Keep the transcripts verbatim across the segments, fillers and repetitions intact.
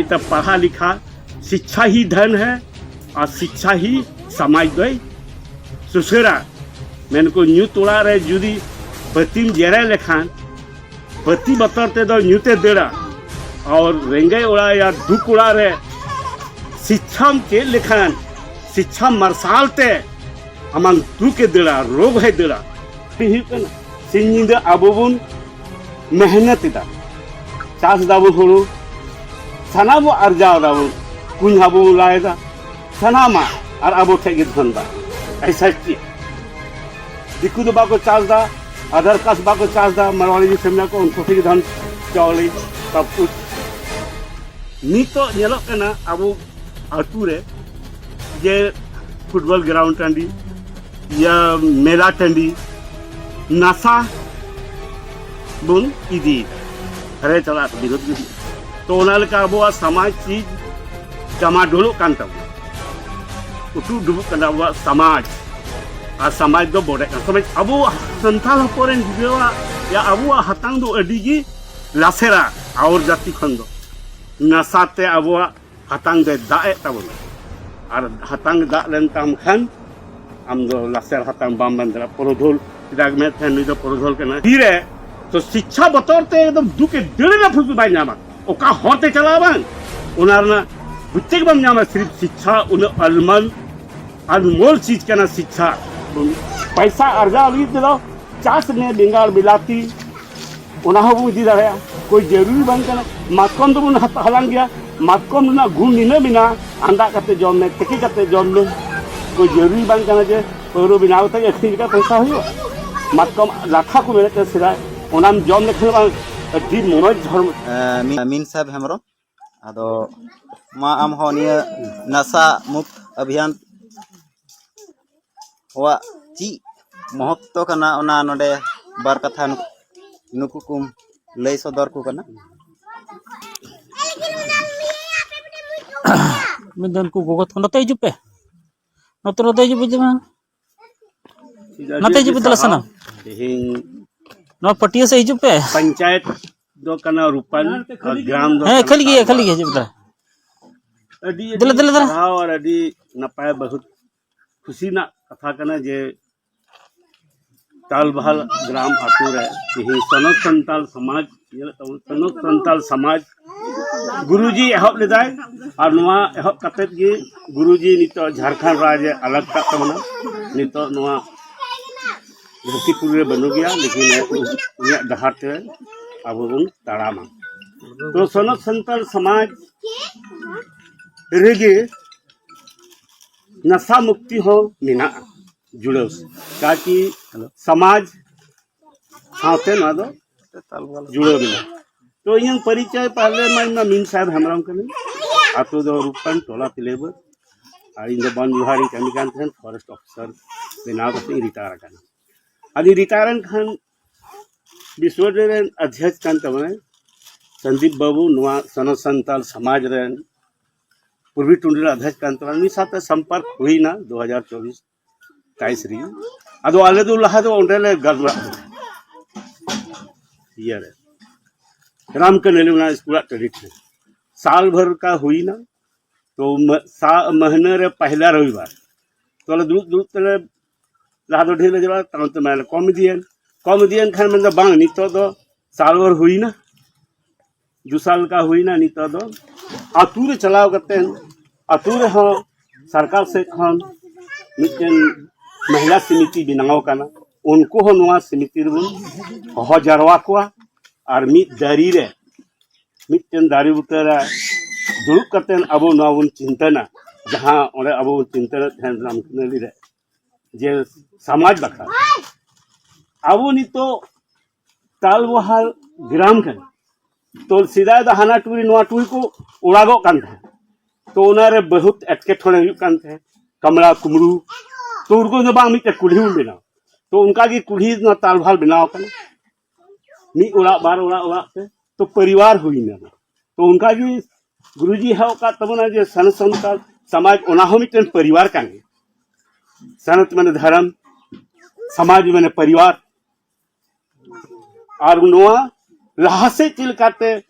ᱛᱟ ᱯᱟᱲᱦᱟ ᱞᱤᱠᱷᱟ, ᱥᱤᱪᱪᱷᱟ ᱦᱤ ᱫᱷᱚᱱ ᱦᱮ ᱟᱨ ᱥᱤᱪᱪᱷᱟ ᱦᱤ ᱥᱚᱢᱟᱡᱽ ᱫᱚᱭ ᱥᱩᱥᱟᱹᱨᱟ᱾ ᱢᱮᱱᱠᱚ ᱧᱩᱛ ᱚᱲᱟᱜ ᱨᱮ ᱡᱩᱫᱤ ᱵᱟᱹᱛᱤᱢ ᱡᱮᱨᱮᱫ ᱞᱮᱠᱷᱟᱱ, ᱵᱟᱹᱛᱤ ᱵᱚᱛᱚᱨ ᱛᱮᱫᱚ ᱧᱩᱛᱮ ᱫᱟᱹᱲᱟ᱾ ᱟᱨ ᱨᱮᱸᱜᱮᱡ ᱚᱲᱟᱜ ᱭᱟ ᱫᱩᱠ ᱚᱲᱟᱜ ᱨᱮ ᱥᱤᱪᱪᱷᱟᱢ ᱪᱮᱫ ᱞᱮᱠᱷᱟᱱ, ᱥᱤᱪᱪᱷᱟ ᱢᱟᱨᱥᱟᱞ ᱛᱮ ᱟᱢᱟᱝ ᱫᱩᱠᱮ ᱫᱟᱹᱲᱟ, ᱨᱳᱜᱽ ᱦᱚᱸᱭ ᱫᱟᱹᱲᱟ᱾ ᱦᱩᱭᱩᱜ ᱠᱟᱱᱟ, ᱥᱤᱧ ᱧᱤᱫᱟᱹ ᱟᱵᱚ ᱵᱚᱱ ᱢᱮᱦᱱᱚᱛ ᱮᱫᱟ, ᱪᱟᱥ ᱫᱟᱵᱚᱱ ᱦᱩᱲᱩ, ᱥᱟᱱᱟᱢ ᱵᱚᱱ ᱟᱨᱡᱟᱣ ᱫᱟᱵᱚᱱ, ᱠᱩᱧ ᱦᱚᱸ ᱵᱚᱱ ᱞᱟᱭ ᱮᱫᱟ, ᱥᱟᱱᱟᱢᱟᱜ ᱟᱨ ᱟᱵᱚ ᱴᱷᱮᱡ ᱜᱮ ᱫᱷᱚᱱ ᱫᱚ᱾ ᱮᱭᱥᱟ ᱪᱮᱫ? ᱫᱤᱠᱩ ᱫᱚ ᱵᱟᱠᱚ ᱪᱟᱥ ᱮᱫᱟ, ᱟᱫᱷᱟᱨ ᱠᱟᱨᱰ ᱵᱟᱠᱚ ᱪᱟᱥ ᱮᱫᱟ, ᱢᱟᱨᱣᱟᱲᱤ ᱡᱩᱫᱤ ᱥᱮᱢᱱᱟ ᱠᱚ, ᱩᱱᱠᱩ ᱴᱷᱮᱡ ᱜᱮ ᱫᱷᱚᱱ ᱪᱟᱣᱞᱮ ᱥᱚᱵ ᱠᱩᱪ᱾ ᱱᱤᱛᱚᱜ ᱧᱮᱞᱚᱜ ᱠᱟᱱᱟ ᱟᱵᱚ ᱟᱹᱛᱩ ᱨᱮ ᱡᱮ ᱯᱷᱩᱴᱵᱚᱞ ᱜᱨᱟᱣᱩᱱᱰ ᱴᱟᱺᱰᱤ, ᱤᱭᱟᱹ ᱢᱮᱞᱟ ᱴᱟᱺᱰᱤ, ᱱᱟᱥᱟ ᱵᱚᱱ ᱤᱫᱤᱭᱮᱫᱟ, ᱦᱟᱨᱮ ᱪᱟᱞᱟᱜ ᱵᱤᱨᱳᱫᱷ ᱜᱮ ᱦᱩᱭᱩᱜᱼᱟ᱾ ᱛᱚ ᱚᱱᱟ ᱞᱮᱠᱟ ᱟᱵᱚᱣᱟᱜ ᱥᱚᱢᱟᱡᱽ ᱪᱤᱡᱽ ᱰᱟᱢᱟᱰᱳᱞᱚᱜ ᱠᱟᱱ ᱛᱟᱵᱚᱱᱟ, ᱩᱴᱩ ᱰᱩᱵᱩᱜ ᱠᱟᱱᱟ ᱟᱵᱚᱣᱟᱜ ᱥᱚᱢᱟᱡᱽ᱾ ᱟᱨ ᱥᱚᱢᱟᱡᱽ ᱫᱚ ᱵᱚᱰᱮᱜ ᱠᱟᱱᱟ᱾ ᱥᱚᱢᱟᱡᱽ ᱟᱵᱚ ᱥᱟᱱᱛᱟᱲ ᱦᱚᱯᱚᱱ ᱨᱮᱱ ᱜᱤᱫᱽᱨᱟᱹᱣᱟᱜ ᱭᱟ ᱟᱵᱚᱣᱟᱜ ᱦᱟᱛᱟᱝ ᱫᱚ ᱟᱹᱰᱤ ᱜᱮ ᱞᱟᱥᱮᱨᱟ ᱟᱣᱚᱨ ᱡᱟᱹᱛᱤ ᱠᱷᱚᱱ ᱫᱚ᱾ ᱱᱟᱥᱟ ᱛᱮ ᱟᱵᱚᱣᱟᱜ ᱦᱟᱛᱟᱝ ᱫᱚᱭ ᱫᱟᱜ ᱮᱫ ᱛᱟᱵᱚᱱᱟ᱾ ᱟᱨ ᱦᱟᱛᱟᱝ ᱫᱟᱜ ᱞᱮᱱ ᱛᱟᱢ ᱠᱷᱟᱱ ᱟᱢ ᱫᱚ ᱞᱟᱥᱮᱨ ᱦᱟᱛᱟᱝ ᱵᱟᱢ ᱢᱮᱱ ᱫᱟᱲᱮᱭᱟᱜᱼᱟ᱾ ᱯᱩᱨᱩᱫᱷᱩᱞ ᱪᱮᱫᱟᱜ ᱢᱮᱱ ᱛᱟᱦᱮᱸ, ᱱᱩᱭ ᱫᱚ ᱯᱩᱨᱩᱫᱷᱩᱞ ᱠᱟᱱᱟᱭ᱾ ᱛᱤᱨᱮ ᱛᱚ ᱥᱤᱪᱪᱷᱟ ᱵᱚᱛᱚᱨ ᱛᱮ ᱮᱠᱫᱚᱢ ᱫᱩᱠ ᱮ ᱫᱟᱹᱲ ᱮᱫᱟ, ᱯᱷᱩᱥᱩ ᱵᱟᱭ ᱧᱟᱢᱟ᱾ ᱚᱠᱟ ᱦᱚᱨ ᱛᱮ ᱪᱟᱞᱟᱣ ᱵᱟᱝ, ᱚᱱᱟ ᱨᱮᱱᱟᱜ ᱵᱩᱡᱽᱛᱮ ᱜᱮ ᱵᱟᱢ ᱧᱟᱢᱟ᱾ ᱥᱤᱨᱤᱯ ᱥᱤᱪᱪᱷᱟ ᱩᱱᱟᱹᱜ ᱟᱞᱢᱟᱱ ᱟᱱᱢᱳᱞ ᱪᱤᱡᱽ ᱠᱟᱱᱟ ᱥᱤᱪᱪᱷᱟ᱾ ᱯᱟᱭᱥᱟ ᱟᱨᱡᱟᱣ ᱞᱟᱹᱜᱤᱫ ᱛᱮᱫᱚ ᱪᱟᱥ ᱢᱮ ᱵᱮᱸᱜᱟᱲ, ᱵᱤᱞᱟᱹᱛᱤ, ᱚᱱᱟ ᱦᱚᱸ ᱵᱚᱱ ᱤᱫᱤ ᱫᱟᱲᱮᱭᱟᱜᱼᱟ᱾ ᱠᱳᱭ ᱡᱟᱹᱨᱩᱨᱤ ᱵᱟᱝ ᱠᱟᱱᱟ᱾ ᱢᱟᱛᱠᱚᱢ ᱫᱚᱵᱚᱱ ᱦᱟᱛ-, ᱦᱟᱞᱟᱝ ᱜᱮᱭᱟ, ᱢᱟᱛᱠᱚᱢ ᱨᱮᱱᱟᱜ ᱜᱩᱱ ᱱᱤᱱᱟᱹᱜ ᱢᱮᱱᱟᱜᱼᱟ, ᱟᱸᱫᱟᱜ ᱠᱟᱛᱮ ᱡᱚᱢ ᱢᱮ, ᱛᱤᱠᱤ ᱠᱟᱛᱮ ᱡᱚᱢ ᱢᱮ, ᱠᱳᱭ ᱡᱟᱹᱨᱩᱨᱤ ᱵᱟᱝ ᱠᱟᱱᱟ ᱡᱮ ᱯᱟᱹᱣᱨᱟᱹ ᱵᱮᱱᱟᱣ ᱠᱟᱛᱮ ᱟᱹᱠᱷᱨᱤᱧ ᱞᱮᱠᱷᱟᱱ ᱯᱚᱭᱥᱟ ᱦᱩᱭᱩᱜᱼᱟ᱾ ᱢᱟᱛᱠᱚᱢ ᱞᱟᱴᱷᱟ ᱠᱚ ᱢᱮᱱᱮᱫ ᱛᱟᱦᱮᱸ ᱥᱮᱫᱟᱭ, ᱚᱱᱟᱢ ᱡᱚᱢ ᱞᱮᱠᱷᱟᱱ ᱵᱟᱝ ᱟᱹᱰᱤ ᱢᱚᱱᱳᱡᱽ ᱦᱚᱲᱢᱚ᱾ ᱮ, ᱢᱤ-, ᱢᱤᱱ ᱥᱟᱦᱮᱵᱽ ᱦᱮᱢᱵᱨᱚᱢ, ᱟᱫᱚ ᱢᱟ ᱟᱢ ᱦᱚᱸ ᱱᱤᱭᱟᱹ ᱱᱟᱥᱟ ᱢᱩᱠᱛ ᱟᱵᱷᱤᱭᱟᱱ ᱣᱟᱜ ᱪᱮᱫ ᱢᱚᱦᱚᱛᱛᱚ ᱠᱟᱱᱟ, ᱚᱱᱟ ᱱᱚᱰᱮ ᱵᱟᱨ ᱠᱟᱛᱷᱟ ᱱᱩᱠᱩ, ᱱᱩᱠᱩ ᱠᱚᱢ ᱞᱟᱹᱭ ᱥᱚᱫᱚᱨ ᱠᱚ ᱠᱟᱱᱟ᱾ ᱢᱤᱫ ᱫᱚ ᱩᱱᱠᱩ ᱜᱚᱜᱚ ᱛᱟᱠᱚ ᱱᱚᱛᱮ ᱦᱤᱡᱩᱜ ᱯᱮ, ᱱᱚᱛᱮ, ᱱᱚᱛᱮ ᱦᱤᱡᱩᱜ ᱯᱮ, ᱡᱮᱢᱚᱱ ᱱᱚᱛᱮ ᱦᱤᱡᱩᱜ ᱯᱮ ᱫᱮᱞᱟ ᱥᱟᱱᱟᱢ᱾ ᱛᱮᱦᱮᱧ ᱱᱚᱣᱟ ᱯᱟᱹᱴᱤᱭᱟᱹ ᱥᱮᱫ ᱦᱤᱡᱩᱜ ᱯᱮ᱾ ᱯᱚᱧᱪᱟᱭᱮᱛ ᱫᱚ ᱠᱟᱱᱟ ᱨᱩᱯᱟᱱ, ᱟᱨ ᱜᱨᱟᱢ ᱫᱚ ᱦᱮᱸ, ᱠᱟᱱᱟ ᱠᱷᱟᱹᱞᱤ ᱜᱮᱭᱟ, ᱛᱟᱞᱵᱟᱞ᱾ ᱠᱷᱟᱹᱞᱤ ᱜᱮᱭᱟ, ᱪᱮᱫ ᱵᱮᱯᱟᱨ? ᱟᱹᱰᱤ ᱫᱮᱞᱟ, ᱟᱹᱰᱤ ᱫᱮᱞᱟ, ᱫᱮᱞᱟ᱾ ᱥᱟᱨᱦᱟᱣ ᱟᱨ ᱟᱹᱰᱤ ᱱᱟᱯᱟᱭ, ᱵᱚᱦᱩᱛ ᱠᱷᱩᱥᱤ ᱨᱮᱱᱟᱜ ᱠᱟᱛᱷᱟ ᱠᱟᱱᱟ ᱡᱮ ᱛᱟᱞᱵᱟᱦᱟᱞ ᱜᱨᱟᱢ ᱟᱛᱳ ᱨᱮ ᱛᱮᱦᱮᱧ ᱥᱚᱱᱚᱛ ᱥᱟᱱᱛᱟᱞ ᱥᱚᱢᱟᱡᱽ, ᱧᱮᱞᱮᱫ ᱛᱟᱵᱚᱱ ᱥᱚᱱᱚᱛ ᱥᱟᱱᱛᱟᱞ ᱥᱚᱢᱟᱡᱽ ᱜᱩᱨᱩᱡᱤ ᱮᱦᱚᱵ ᱞᱮᱫᱟᱭ᱾ ᱟᱨ ᱱᱚᱣᱟ ᱮᱦᱚᱵ ᱠᱟᱛᱮᱫ ᱜᱮ ᱜᱩᱨᱩᱡᱤ ᱱᱤᱛᱚᱜ ᱡᱷᱟᱲᱠᱷᱚᱸᱰ ᱨᱟᱡᱽ ᱮ ᱟᱞᱟᱜᱽ ᱠᱟᱜ ᱛᱟᱵᱚᱱᱟ᱾ ᱱᱤᱛᱚᱜ ᱱᱚᱣᱟ ᱫᱷᱟᱹᱨᱛᱤᱯᱩᱨᱤ ᱨᱮ ᱵᱟᱹᱱᱩᱜ ᱜᱮᱭᱟ, ᱞᱮᱠᱤᱱ ᱩᱱᱤᱭᱟᱜ ᱰᱟᱦᱟᱨ ᱛᱮ ᱟᱵᱚ ᱵᱚᱱ ᱛᱟᱲᱟᱢᱟ᱾ ᱛᱚ ᱥᱚᱱᱚᱛ ᱥᱟᱱᱛᱟᱞ ᱥᱚᱢᱟᱡᱽ ᱨᱮᱜᱮ ᱱᱟᱥᱟ ᱢᱩᱠᱛᱤ ᱦᱚᱸ ᱢᱮᱱᱟᱜᱼᱟ ᱡᱩᱲᱟᱹᱣ, ᱛᱟᱠᱤ ᱥᱚᱢᱟᱡᱽ ᱥᱟᱶᱛᱮ ᱱᱚᱣᱟ ᱫᱚ ᱡᱩᱲᱟᱹᱣ ᱢᱮᱱᱟᱜᱼᱟ᱾ ᱛᱚ ᱤᱧᱟᱹᱜ ᱯᱚᱨᱤᱪᱚᱭ ᱯᱟᱦᱞᱮ ᱢᱟ ᱤᱧ ᱢᱟ ᱢᱤᱢ ᱥᱟᱦᱮᱵᱽ ᱦᱮᱢᱵᱨᱚᱢ ᱠᱟᱹᱱᱟᱹᱧ, ᱟᱛᱳ ᱫᱚ ᱨᱩᱯᱟᱱ, ᱴᱚᱞᱟ ᱛᱤᱞᱟᱹᱭᱵᱟᱹᱫᱽ, ᱟᱨ ᱤᱧ ᱫᱚ ᱵᱚᱱ ᱵᱤᱵᱷᱟᱜᱽ ᱨᱤᱧ ᱠᱟᱹᱢᱤ ᱠᱟᱱ ᱛᱟᱦᱮᱸᱱ, ᱯᱷᱚᱨᱮᱥᱴ ᱚᱯᱷᱤᱥᱟᱨ ᱵᱮᱱᱟᱣ ᱠᱟᱛᱮ ᱤᱧ ᱨᱤᱴᱟᱭᱟᱨ ᱟᱠᱟᱱᱟ᱾ ᱟᱫᱚ ᱨᱤᱴᱟᱭᱟᱨ ᱮᱱ ᱠᱷᱟᱱ ᱵᱤᱥᱣᱟᱰᱤ ᱨᱮᱱ ᱚᱫᱷᱭᱚᱠᱥ ᱠᱟᱱ ᱛᱟᱵᱚᱱᱟᱭ ᱥᱚᱱᱫᱤᱯ ᱵᱟᱹᱵᱩ, ᱱᱚᱣᱟ ᱥᱚᱱᱚᱛ ᱥᱟᱱᱛᱟᱞ ᱥᱚᱢᱟᱡᱽ ᱨᱮᱱ ᱯᱩᱨᱵᱤ ᱴᱩᱰᱩ ᱨᱮᱱ ᱚᱫᱷᱭᱚᱠᱥ ᱠᱟᱱ ᱛᱟᱵᱚᱱᱟ᱾ ᱩᱱᱤ ᱥᱟᱶᱛᱮ ᱥᱚᱢᱯᱚᱨᱠ ᱦᱩᱭᱱᱟ ᱫᱩ ᱦᱟᱡᱟᱨ ᱪᱚᱵᱵᱤᱥ ᱛᱮᱭᱤᱥ ᱨᱮ᱾ ᱟᱫᱚ ᱟᱞᱮ ᱫᱚ ᱞᱟᱦᱟ ᱫᱚ ᱚᱸᱰᱮ ᱞᱮ ᱜᱟᱞᱢᱟᱨᱟᱜ ᱠᱟᱱᱟ, ᱤᱭᱟᱹ ᱨᱮ, ᱨᱟᱢᱠᱟᱹᱱᱟᱹᱞᱤ ᱚᱱᱟ ᱥᱠᱩᱞᱟᱜ ᱴᱟᱺᱰᱤ ᱴᱷᱮᱱ᱾ ᱥᱟᱞ ᱵᱷᱟᱨ ᱠᱟ ᱦᱩᱭᱱᱟ, ᱛᱚ ᱢᱟᱹ-, ᱥᱟ-, ᱢᱟᱹᱦᱱᱟᱹ ᱨᱮ ᱯᱟᱦᱞᱟ ᱨᱚᱵᱤᱵᱟᱨ᱾ ᱛᱚ ᱟᱞᱮ ᱫᱩᱲᱩᱵ ᱫᱩᱲᱩᱵ ᱛᱮᱞᱮ, ᱞᱟᱦᱟ ᱫᱚ ᱰᱷᱮᱨ ᱞᱮ ᱪᱟᱞᱟᱜᱼᱟ, ᱛᱟᱭᱚᱢ ᱛᱮ ᱢᱟᱱᱮ ᱠᱚᱢ ᱤᱫᱤᱭᱮᱱ᱾ ᱠᱚᱢ ᱤᱫᱤᱭᱮᱱ ᱠᱷᱟᱱ ᱢᱮᱱᱫᱟ, "ᱵᱟᱝ, ᱱᱤᱛᱚᱜ ᱫᱚ ᱥᱟᱞ ᱵᱷᱟᱨ ᱦᱩᱭᱱᱟ, ᱫᱩ ᱥᱟᱞ ᱞᱮᱠᱟ ᱦᱩᱭᱱᱟ, ᱱᱤᱛᱚᱜ ᱫᱚ ᱟᱹᱛᱩ ᱨᱮ ᱪᱟᱞᱟᱣ ᱠᱟᱛᱮ, ᱟᱹᱛᱩ ᱨᱮᱦᱚᱸ ᱥᱚᱨᱠᱟᱨ ᱥᱮᱫ ᱠᱷᱚᱱ ᱢᱤᱫᱴᱮᱱ ᱢᱚᱦᱤᱞᱟ ᱥᱚᱢᱤᱛᱤ ᱵᱮᱱᱟᱣ ᱟᱠᱟᱱᱟ, ᱩᱱᱠᱩ ᱦᱚᱸ ᱱᱚᱣᱟ ᱥᱚᱢᱤᱛᱤ ᱨᱮᱵᱚᱱ ᱦᱚᱦᱚ ᱡᱟᱨᱣᱟ ᱠᱚᱣᱟ᱾ ᱟᱨ ᱢᱤᱫ ᱫᱟᱨᱮ ᱨᱮ, ᱢᱤᱫᱴᱮᱱ ᱫᱟᱨᱮ ᱵᱩᱴᱟᱹ ᱨᱮ ᱫᱩᱲᱩᱵ ᱠᱟᱛᱮ ᱟᱵᱚ ᱱᱚᱣᱟ ᱵᱚᱱ ᱪᱤᱱᱛᱟᱹᱱᱟ, ᱡᱟᱦᱟᱸ ᱚᱸᱰᱮ ᱟᱵᱚ ᱵᱚᱱ ᱪᱤᱱᱛᱟᱹᱱᱮᱫ ᱛᱟᱦᱮᱸᱱ ᱨᱟᱢᱠᱟᱹᱱᱟᱹᱞᱤ ᱨᱮ, ᱡᱮ ᱥᱚᱢᱟᱡᱽ ᱵᱟᱠᱷᱨᱟ ᱟᱵᱚ ᱱᱤᱛᱚᱜ ᱛᱟᱞᱵᱚᱦᱟᱞ ᱜᱨᱟᱢ ᱠᱟᱱᱟ᱾ ᱛᱚ ᱥᱮᱫᱟᱭ ᱫᱚ ᱦᱟᱱᱟ ᱴᱩᱨᱤ ᱱᱚᱣᱟ ᱴᱩᱨᱤ ᱠᱚ ᱚᱲᱟᱜᱚᱜ ᱠᱟᱱ ᱛᱟᱦᱮᱸᱫ, ᱛᱚ ᱚᱱᱟᱨᱮ ᱵᱚᱦᱩᱛ ᱮᱴᱠᱮᱴᱚᱬᱮ ᱦᱩᱭᱩᱜ ᱠᱟᱱ ᱛᱟᱦᱮᱸᱫ, ᱠᱟᱢᱲᱟ ᱠᱩᱢᱲᱩ᱾ ᱛᱚ ᱩᱱᱠᱩ ᱫᱚ ᱵᱟᱝ, ᱢᱤᱫᱴᱮᱱ ᱠᱩᱞᱦᱤ ᱵᱚᱱ ᱵᱮᱱᱟᱣ᱾ ᱛᱚ ᱚᱱᱠᱟᱜᱮ ᱠᱩᱞᱦᱤ ᱱᱚᱣᱟ ᱛᱟᱞᱵᱚᱦᱟᱞ ᱵᱮᱱᱟᱣ ᱠᱟᱱᱟ, ᱢᱤᱫ ᱚᱲᱟᱜ ᱵᱟᱨ ᱚᱲᱟᱜ ᱚᱲᱟᱜ ᱛᱮ, ᱛᱚ ᱯᱚᱨᱤᱵᱟᱨ ᱦᱩᱭᱱᱟ᱾ ᱛᱚ ᱚᱱᱠᱟᱜᱮ ᱜᱩᱨᱩᱡᱤ ᱮᱦᱚᱵ ᱟᱠᱟᱫ ᱛᱟᱵᱚᱱᱟ ᱡᱮ ᱥᱟᱱᱟᱛ ᱥᱟᱱᱛᱟᱲ ᱥᱚᱢᱟᱡᱽ, ᱚᱱᱟ ᱦᱚᱸ ᱢᱤᱫᱴᱮᱱ ᱯᱚᱨᱤᱵᱟᱨ ᱠᱟᱱ ᱜᱮᱭᱟ᱾ ᱥᱟᱱᱟᱛ ᱢᱟᱱᱮ ᱫᱷᱚᱨᱚᱢ, ᱥᱚᱢᱟᱡᱽ ᱢᱟᱱᱮ ᱯᱚᱨᱤᱵᱟᱨ᱾ ᱟᱨ ᱱᱚᱣᱟ ᱞᱟᱦᱟ ᱥᱮᱫ ᱪᱮᱫ ᱞᱮᱠᱟᱛᱮ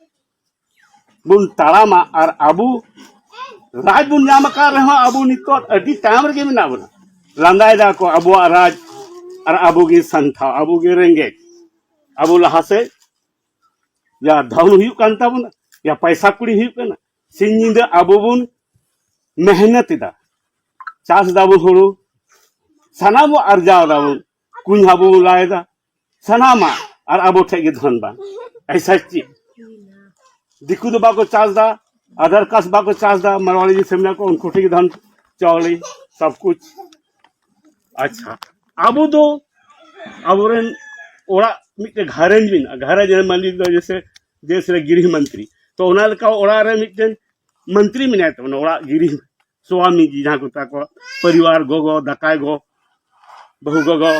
ᱵᱚᱱ ᱛᱟᱲᱟᱢᱟ᱾ ᱟᱨ ᱟᱵᱚ ᱨᱟᱡᱽ ᱵᱚᱱ ᱧᱟᱢ ᱟᱠᱟᱫ ᱨᱮᱦᱚᱸ ᱟᱵᱚ ᱱᱤᱛᱚᱜ ᱟᱹᱰᱤ ᱛᱟᱭᱚᱢ ᱨᱮᱜᱮ ᱢᱮᱱᱟᱜ ᱵᱚᱱᱟ᱾ ᱞᱟᱸᱫᱟᱭ ᱫᱟ ᱠᱚ ᱟᱵᱚᱣᱟᱜ ᱨᱟᱡᱽ, ᱟᱨ ᱟᱵᱚ ᱜᱮ ᱥᱟᱱᱛᱷᱟ, ᱟᱵᱚ ᱜᱮ ᱨᱮᱸᱜᱮᱡ, ᱟᱵᱚ ᱞᱟᱦᱟ ᱥᱮᱫ ᱭᱟ ᱫᱷᱚᱱ ᱦᱩᱭᱩᱜ ᱠᱟᱱ ᱛᱟᱵᱚᱱᱟ, ᱭᱟ ᱯᱟᱭᱥᱟ ᱠᱩᱲᱤ ᱦᱩᱭᱩᱜ ᱠᱟᱱᱟ, ᱥᱤᱧ ᱧᱤᱫᱟᱹ ᱟᱵᱚ ᱵᱚᱱ ᱢᱮᱦᱱᱚᱛ ᱮᱫᱟ, ᱪᱟᱥ ᱫᱟᱵᱚᱱ ᱦᱩᱲᱩ, ᱥᱟᱱᱟᱢ ᱵᱚᱱ ᱟᱨᱡᱟᱣ ᱫᱟᱵᱚᱱ, ᱠᱩᱧ ᱦᱟᱹᱵᱚ ᱵᱚᱱ ᱞᱟᱭ ᱮᱫᱟ, ᱥᱟᱱᱟᱢᱟᱜ, ᱟᱨ ᱟᱵᱚ ᱴᱷᱮᱡ ᱜᱮ ᱫᱷᱚᱱ ᱵᱟᱝ᱾ ᱟᱭᱥᱟ ᱪᱮᱫ? ᱫᱤᱠᱩ ᱫᱚ ᱵᱟᱠᱚ ᱪᱟᱥ ᱫᱟ, ᱟᱫᱟᱨ ᱠᱟᱥ ᱵᱟᱠᱚ ᱪᱟᱥ ᱫᱟ, ᱢᱟᱨᱣᱟᱲᱤ ᱡᱤᱥᱮ ᱢᱮᱱᱟᱜ ᱠᱚ, ᱩᱱᱠᱩ ᱴᱷᱮᱡ ᱜᱮ ᱫᱷᱚᱱ, ᱪᱟᱣᱞᱮ, ᱥᱚᱵ ᱠᱩᱪ᱾ ᱟᱪᱪᱷᱟ, ᱟᱵᱚ ᱫᱚ ᱟᱵᱚᱨᱮᱱ ᱚᱲᱟᱜ ᱢᱤᱫᱴᱮᱱ ᱜᱷᱟᱨᱚᱸᱡᱽ ᱢᱮᱱᱟᱜᱼᱟ, ᱜᱷᱟᱨᱚᱸᱡᱽ ᱨᱮᱱ ᱢᱟᱹᱞᱤᱠ ᱫᱚ ᱡᱮᱥᱮ ᱫᱮᱥ ᱨᱮ ᱜᱤᱨᱦᱤ ᱢᱚᱱᱛᱨᱤ, ᱛᱚ ᱚᱱᱟ ᱞᱮᱠᱟ ᱚᱲᱟᱜ ᱨᱮ ᱢᱤᱫᱴᱮᱱ ᱢᱚᱱᱛᱨᱤ ᱢᱮᱱᱟᱭ ᱛᱟᱵᱚᱱᱟ, ᱚᱲᱟᱜ ᱜᱤᱨᱦᱤ ᱥᱣᱟᱢᱤ ᱡᱤ ᱡᱟᱦᱟᱸ ᱠᱚ ᱢᱮᱛᱟ ᱠᱚᱣᱟ, ᱯᱚᱨᱤᱵᱟᱨ ᱜᱚᱜᱚ, ᱫᱟᱠᱟᱭ ᱜᱚ, ᱵᱟᱹᱦᱩ ᱜᱚᱜᱚ,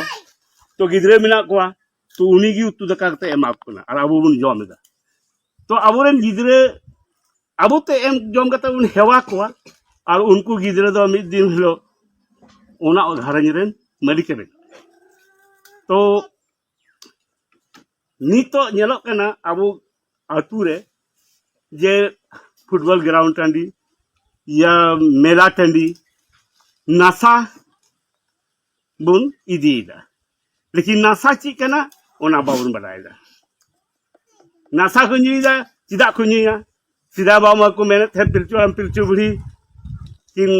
ᱛᱚ ᱜᱤᱫᱽᱨᱟᱹ ᱢᱮᱱᱟᱜ ᱠᱚᱣᱟ, ᱛᱚ ᱩᱱᱤ ᱜᱮ ᱩᱛᱩ ᱫᱟᱠᱟ ᱠᱟᱛᱮ ᱮᱢᱟ ᱠᱚ ᱠᱟᱱᱟ ᱟᱨ ᱟᱵᱚ ᱵᱚᱱ ᱡᱚᱢ ᱮᱫᱟ᱾ ᱛᱚ ᱟᱵᱚᱨᱮᱱ ᱜᱤᱫᱽᱨᱟᱹ ᱟᱵᱚ ᱛᱮ ᱮᱢ ᱡᱚᱢ ᱠᱟᱛᱮ ᱵᱚᱱ ᱦᱮᱣᱟ ᱠᱚᱣᱟ, ᱟᱨ ᱩᱱᱠᱩ ᱜᱤᱫᱽᱨᱟᱹ ᱫᱚ ᱢᱤᱫ ᱫᱤᱱ ᱦᱤᱞᱳᱜ ᱚᱱᱟ ᱜᱷᱟᱨᱚᱸᱡᱽ ᱨᱮᱱ ᱢᱟᱹᱞᱤᱠ ᱮ ᱵᱮᱱᱟᱜᱼᱟ᱾ ᱛᱚ ᱱᱤᱛᱚᱜ ᱧᱮᱞᱚᱜ ᱠᱟᱱᱟ ᱟᱵᱚ ᱟᱹᱛᱩ ᱨᱮ ᱡᱮ ᱯᱷᱩᱴᱵᱚᱞ ᱜᱨᱟᱣᱩᱱᱰ ᱴᱟᱺᱰᱤ ᱭᱟ ᱢᱮᱞᱟ ᱴᱟᱺᱰᱤ ᱱᱟᱥᱟ ᱵᱚᱱ ᱤᱫᱤᱭᱮᱫᱟ, ᱞᱮᱠᱤᱱ ᱱᱟᱥᱟ ᱪᱮᱫ ᱠᱟᱱᱟ ᱚᱱᱟ ᱵᱟᱵᱚᱱ ᱵᱟᱰᱟᱭᱮᱫᱟ᱾ ᱱᱟᱥᱟ ᱠᱚ ᱧᱩᱭᱮᱫᱟ, ᱪᱮᱫᱟᱜ ᱠᱚ ᱧᱩᱭᱟ? ᱥᱮᱫᱟᱭ ᱵᱟᱵᱟ ᱢᱟ ᱠᱚ ᱢᱮᱱᱮᱫ ᱛᱟᱦᱮᱸᱫ ᱯᱤᱞᱪᱩ ᱦᱟᱲᱟᱢ ᱯᱤᱞᱪᱩ ᱵᱩᱲᱦᱤ ᱠᱤᱱ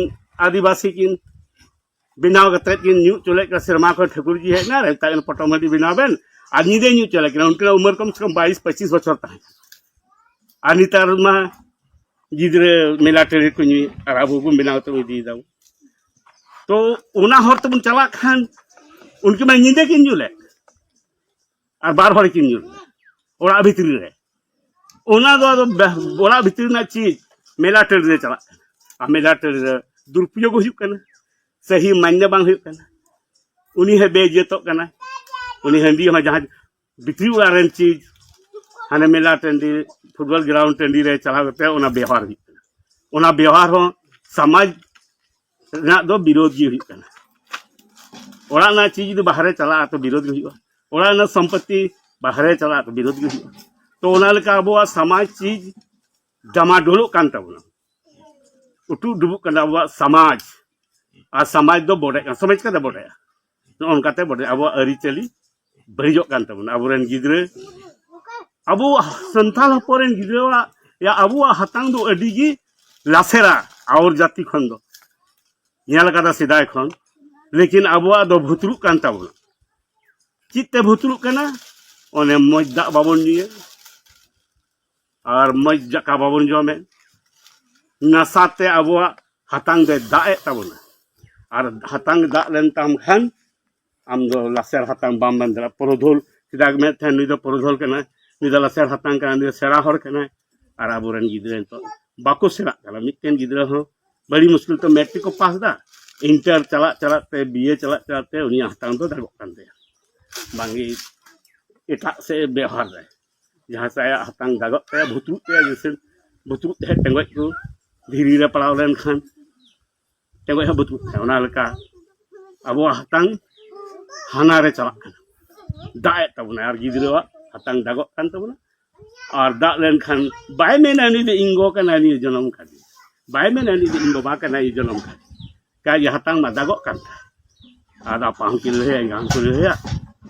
ᱟᱹᱫᱤᱵᱟᱹᱥᱤ ᱠᱤᱱ ᱵᱮᱱᱟᱣ ᱠᱟᱛᱮᱫ ᱠᱤᱱ ᱧᱩ ᱦᱚᱪᱚ ᱞᱮᱫ ᱠᱚᱣᱟ᱾ ᱥᱮᱨᱢᱟ ᱠᱷᱚᱱ ᱴᱷᱟᱹᱠᱩᱨ ᱡᱤ ᱦᱮᱡ ᱮᱱᱟ, ᱢᱮᱛᱟᱜ ᱠᱤᱱ ᱯᱚᱴᱚᱢ ᱦᱟᱺᱰᱤ ᱵᱮᱱᱟᱣ ᱵᱮᱱ, ᱟᱨ ᱧᱤᱫᱟᱹ ᱧᱩ ᱦᱚᱪᱚ ᱞᱮᱫ ᱠᱤᱱᱟ᱾ ᱩᱱᱠᱤᱱᱟᱜ ᱩᱢᱮᱨ ᱠᱚᱢ ᱥᱮ ᱠᱚᱢ ᱵᱟᱭᱤᱥ ᱯᱚᱸᱪᱤᱥ ᱵᱚᱪᱷᱚᱨ ᱛᱟᱦᱮᱸ ᱠᱟᱱᱟ᱾ ᱟᱨ ᱱᱮᱛᱟᱨ ᱢᱟ ᱜᱤᱫᱽᱨᱟᱹ ᱢᱮᱞᱟ ᱴᱟᱺᱰᱤ ᱠᱚ ᱧᱩᱭ, ᱟᱨ ᱟᱵᱚ ᱵᱚᱱ ᱵᱮᱱᱟᱣ ᱠᱟᱛᱮ ᱵᱚᱱ ᱤᱫᱤᱭᱮᱫᱟ᱾ ᱛᱚ ᱚᱱᱟ ᱦᱚᱨ ᱛᱮᱵᱚᱱ ᱪᱟᱞᱟᱜ ᱠᱷᱟᱱ ᱩᱱᱠᱤᱱ ᱢᱟ ᱧᱤᱫᱟᱹ ᱠᱤᱱ ᱧᱩ ᱞᱮᱫ, ᱟᱨ ᱵᱟᱨ ᱦᱚᱲ ᱠᱤᱱ ᱧᱩ ᱞᱮᱫ ᱚᱲᱟᱜ ᱵᱷᱤᱛᱨᱤ ᱨᱮ᱾ ᱚᱱᱟ ᱫᱚ ᱟᱫᱚ ᱵᱮ-, ᱚᱲᱟᱜ ᱵᱷᱤᱛᱨᱤ ᱨᱮᱱᱟᱜ ᱪᱤᱡᱽ ᱢᱮᱞᱟ ᱴᱟᱺᱰᱤ ᱨᱮ ᱪᱟᱞᱟᱜ ᱠᱟᱱᱟ, ᱟᱨ ᱢᱮᱞᱟ ᱴᱟᱺᱰᱤ ᱨᱮ ᱫᱩᱨᱩᱯᱭᱳᱜᱽ ᱦᱩᱭᱩᱜ ᱠᱟᱱᱟ, ᱥᱟᱹᱦᱤ ᱢᱟᱧᱱᱮ ᱵᱟᱝ ᱦᱩᱭᱩᱜ ᱠᱟᱱᱟ᱾ ᱩᱱᱤ ᱦᱚᱸ ᱵᱮᱤᱡᱽᱡᱚᱛᱚᱜ ᱠᱟᱱᱟ᱾ ᱩᱱᱤ ᱦᱟᱺᱰᱤ ᱦᱚᱸ ᱡᱟᱦᱟᱸ ᱵᱷᱤᱛᱨᱤ ᱚᱲᱟᱜ ᱨᱮᱱ ᱪᱤᱡᱽ ᱦᱟᱱᱮ ᱢᱮᱞᱟ ᱴᱟᱺᱰᱤ, ᱯᱷᱩᱴᱵᱚᱞ ᱜᱨᱟᱣᱩᱱᱰ ᱴᱟᱺᱰᱤ ᱨᱮ ᱪᱟᱞᱟᱣ ᱠᱟᱛᱮ ᱚᱱᱟ ᱵᱮᱣᱦᱟᱨ ᱦᱩᱭᱩᱜ ᱠᱟᱱᱟ᱾ ᱚᱱᱟ ᱵᱮᱣᱦᱟᱨ ᱦᱚᱸ ᱥᱚᱢᱟᱡᱽ ᱨᱮᱱᱟᱜ ᱫᱚ ᱵᱤᱨᱳᱫᱷ ᱜᱮ ᱦᱩᱭᱩᱜ ᱠᱟᱱᱟ᱾ ᱚᱲᱟᱜ ᱨᱮᱱᱟᱜ ᱪᱤᱡᱽ ᱡᱩᱫᱤ ᱵᱟᱦᱨᱮ ᱪᱟᱞᱟᱜᱼᱟ ᱛᱚ ᱵᱤᱨᱳᱫᱷ ᱜᱮ ᱦᱩᱭᱩᱜᱼᱟ᱾ ᱚᱲᱟᱜ ᱨᱮᱱᱟᱜ ᱥᱚᱢᱯᱚᱛᱤ ᱵᱟᱦᱨᱮ ᱪᱟᱞᱟᱜᱼᱟ ᱛᱚ ᱵᱤᱨᱳᱫᱷ ᱜᱮ ᱦᱩᱭᱩᱜᱼᱟ᱾ ᱛᱚ ᱚᱱᱟ ᱞᱮᱠᱟ ᱟᱵᱚᱣᱟᱜ ᱥᱚᱢᱟᱡᱽ ᱪᱤᱡᱽ ᱰᱟᱢᱟᱰᱳᱞᱚᱜ ᱠᱟᱱ ᱛᱟᱵᱚᱱᱟ, ᱩᱴᱩᱜ ᱰᱩᱵᱩᱜ ᱠᱟᱱᱟ ᱟᱵᱚᱣᱟᱜ ᱥᱚᱢᱟᱡᱽ᱾ ᱟᱨ ᱥᱚᱢᱟᱡᱽ ᱫᱚ ᱵᱚᱰᱮᱜ ᱠᱟᱱᱟ᱾ ᱥᱚᱢᱟᱡᱽ ᱪᱤᱠᱟᱹᱛᱮ ᱵᱚᱰᱮᱜᱼᱟ? ᱱᱚᱜᱼᱚ ᱱᱚᱝᱠᱟᱛᱮ ᱵᱚᱰᱮ ᱟᱵᱚᱣᱟᱜ ᱟᱹᱨᱤᱪᱟᱹᱞᱤ ᱵᱟᱹᱲᱤᱡᱚᱜ ᱠᱟᱱ ᱛᱟᱵᱚᱱᱟ᱾ ᱟᱵᱚᱨᱮᱱ ᱜᱤᱫᱽᱨᱟᱹ, ᱟᱵᱚ ᱥᱟᱱᱛᱟᱲ ᱦᱚᱯᱚᱱ ᱨᱮᱱ ᱜᱤᱫᱽᱨᱟᱹᱣᱟᱜ, ᱭᱟ, ᱟᱵᱚᱣᱟᱜ ᱦᱟᱛᱟᱝ ᱫᱚ ᱟᱹᱰᱤ ᱜᱮ ᱞᱟᱥᱮᱨᱟ ᱟᱣᱨ ᱡᱟᱹᱛᱤ ᱠᱷᱚᱱ ᱫᱚ, ᱧᱮᱞ ᱟᱠᱟᱫᱟ ᱥᱮᱫᱟᱭ ᱠᱷᱚᱱ᱾ ᱞᱮᱠᱤᱱ ᱟᱵᱚᱣᱟᱜ ᱫᱚ ᱵᱷᱩᱛᱨᱩᱜ ᱠᱟᱱ ᱛᱟᱵᱚᱱᱟ᱾ ᱪᱮᱫ ᱛᱮ ᱵᱷᱩᱛᱨᱩᱜ ᱠᱟᱱᱟ? ᱚᱱᱮ ᱢᱚᱡᱽ ᱫᱟᱜ ᱵᱟᱵᱚᱱ ᱧᱩᱭᱟ, ᱟᱨ ᱢᱚᱡᱽ ᱫᱟᱠᱟ ᱵᱟᱵᱚᱱ ᱡᱚᱢᱮᱫ᱾ ᱱᱟᱥᱟᱛᱮ ᱟᱵᱚᱣᱟᱜ ᱦᱟᱛᱟᱝ ᱫᱚᱭ ᱫᱟᱜ ᱮᱫ ᱛᱟᱵᱚᱱᱟ᱾ ᱟᱨ ᱦᱟᱛᱟᱝ ᱫᱟᱜ ᱞᱮᱱ ᱛᱟᱢ ᱠᱷᱟᱱ, ᱟᱢ ᱫᱚ ᱞᱟᱥᱮᱨ ᱦᱟᱛᱟᱝ ᱵᱟᱢ ᱢᱮᱱ ᱫᱟᱲᱮᱭᱟᱜᱼᱟ᱾ ᱯᱩᱨᱩᱫᱷᱩᱞ, ᱪᱮᱫᱟᱜ ᱢᱮᱱ ᱛᱟᱦᱮᱸᱱ, ᱱᱩᱭ ᱫᱚ ᱯᱩᱨᱩᱫᱷᱩᱞ ᱠᱟᱱᱟᱭ, ᱱᱩᱭ ᱫᱚ ᱞᱟᱥᱮᱨ ᱦᱟᱛᱟᱝ ᱠᱟᱱᱟᱭ, ᱱᱩᱭ ᱫᱚ ᱥᱮᱬᱟ ᱦᱚᱲ ᱠᱟᱱᱟᱭ᱾ ᱟᱨ ᱟᱵᱚᱨᱮᱱ ᱜᱤᱫᱽᱨᱟᱹ ᱱᱤᱛᱚᱜ ᱵᱟᱠᱚ ᱥᱮᱬᱟᱜ ᱠᱟᱱᱟ᱾ ᱢᱤᱫᱴᱮᱱ ᱜᱤᱫᱽᱨᱟᱹ ᱦᱚᱸ ᱵᱟᱹᱲᱤ ᱢᱩᱥᱠᱤᱞ ᱛᱮ ᱢᱮᱴᱨᱤᱠ ᱠᱚ ᱯᱟᱥ ᱮᱫᱟ, ᱤᱱᱴᱟᱨ ᱪᱟᱞᱟᱜ ᱪᱟᱞᱟᱜ ᱛᱮ, ᱵᱤᱭᱮ ᱪᱟᱞᱟᱜ ᱪᱟᱞᱟᱜ ᱛᱮ ᱩᱱᱤᱭᱟᱜ ᱦᱟᱛᱟᱝ ᱫᱚ ᱫᱟᱜᱚᱜ ᱠᱟᱱ ᱛᱟᱭᱟ, ᱵᱟᱝᱜᱮ ᱮᱴᱟᱜ ᱥᱮᱫ ᱮ ᱵᱮᱣᱦᱟᱨ ᱫᱟᱭ᱾ ᱡᱟᱦᱟᱸ ᱥᱮᱫ ᱟᱭᱟᱜ ᱦᱟᱛᱟᱝ ᱫᱟᱜᱚᱜ ᱛᱟᱭᱟ, ᱵᱷᱩᱛᱨᱩᱜ ᱛᱟᱭᱟ, ᱡᱮᱭᱥᱮ ᱵᱷᱩᱛᱨᱩᱜ ᱛᱟᱦᱮᱸᱫ ᱴᱮᱸᱜᱚᱡ ᱠᱚ ᱫᱷᱤᱨᱤ ᱨᱮ ᱯᱟᱲᱟᱣ ᱞᱮᱱᱠᱷᱟᱱ ᱴᱮᱸᱜᱚᱡ ᱦᱚᱸ ᱵᱷᱩᱛᱨᱩᱜ ᱛᱟᱦᱮᱸᱫ᱾ ᱚᱱᱟ ᱞᱮᱠᱟ ᱟᱵᱚᱣᱟᱜ ᱦᱟᱛᱟᱝ ᱦᱟᱱᱟ ᱨᱮ ᱪᱟᱞᱟᱜ ᱠᱟᱱᱟ, ᱫᱟᱜ ᱮᱫ ᱛᱟᱵᱚᱱᱟᱭ, ᱟᱨ ᱜᱤᱫᱽᱨᱟᱹᱣᱟᱜ ᱦᱟᱛᱟᱝ ᱫᱟᱜᱚᱜ ᱠᱟᱱ ᱛᱟᱵᱚᱱᱟ᱾ ᱟᱨ ᱫᱟᱜ ᱞᱮᱱᱠᱷᱟᱱ ᱵᱟᱭ ᱢᱮᱱᱟ ᱩᱱᱤ ᱫᱚ ᱤᱧ ᱜᱚ ᱠᱟᱱᱟᱭ, ᱱᱤᱭᱟᱹ ᱡᱚᱱᱚᱢ ᱠᱟᱱ, ᱵᱟᱭ ᱢᱮᱱᱟ ᱩᱱᱤ ᱫᱚ ᱤᱧ ᱵᱟᱵᱟ ᱠᱟᱱᱟᱭ, ᱤᱧ ᱡᱚᱱᱚᱢ ᱠᱟᱱ᱾ ᱠᱟᱡᱮ ᱦᱟᱛᱟᱝ ᱢᱟ ᱫᱟᱜᱚᱜ ᱠᱟᱱ ᱛᱟᱭ᱾ ᱟᱨ ᱟᱯᱟ ᱦᱚᱸᱠᱤᱱ ᱞᱟᱹᱲᱦᱟᱹᱭᱟ, ᱮᱸᱜᱟ ᱦᱚᱸᱠᱚ ᱞᱟᱹᱲᱦᱟᱹᱭᱟ,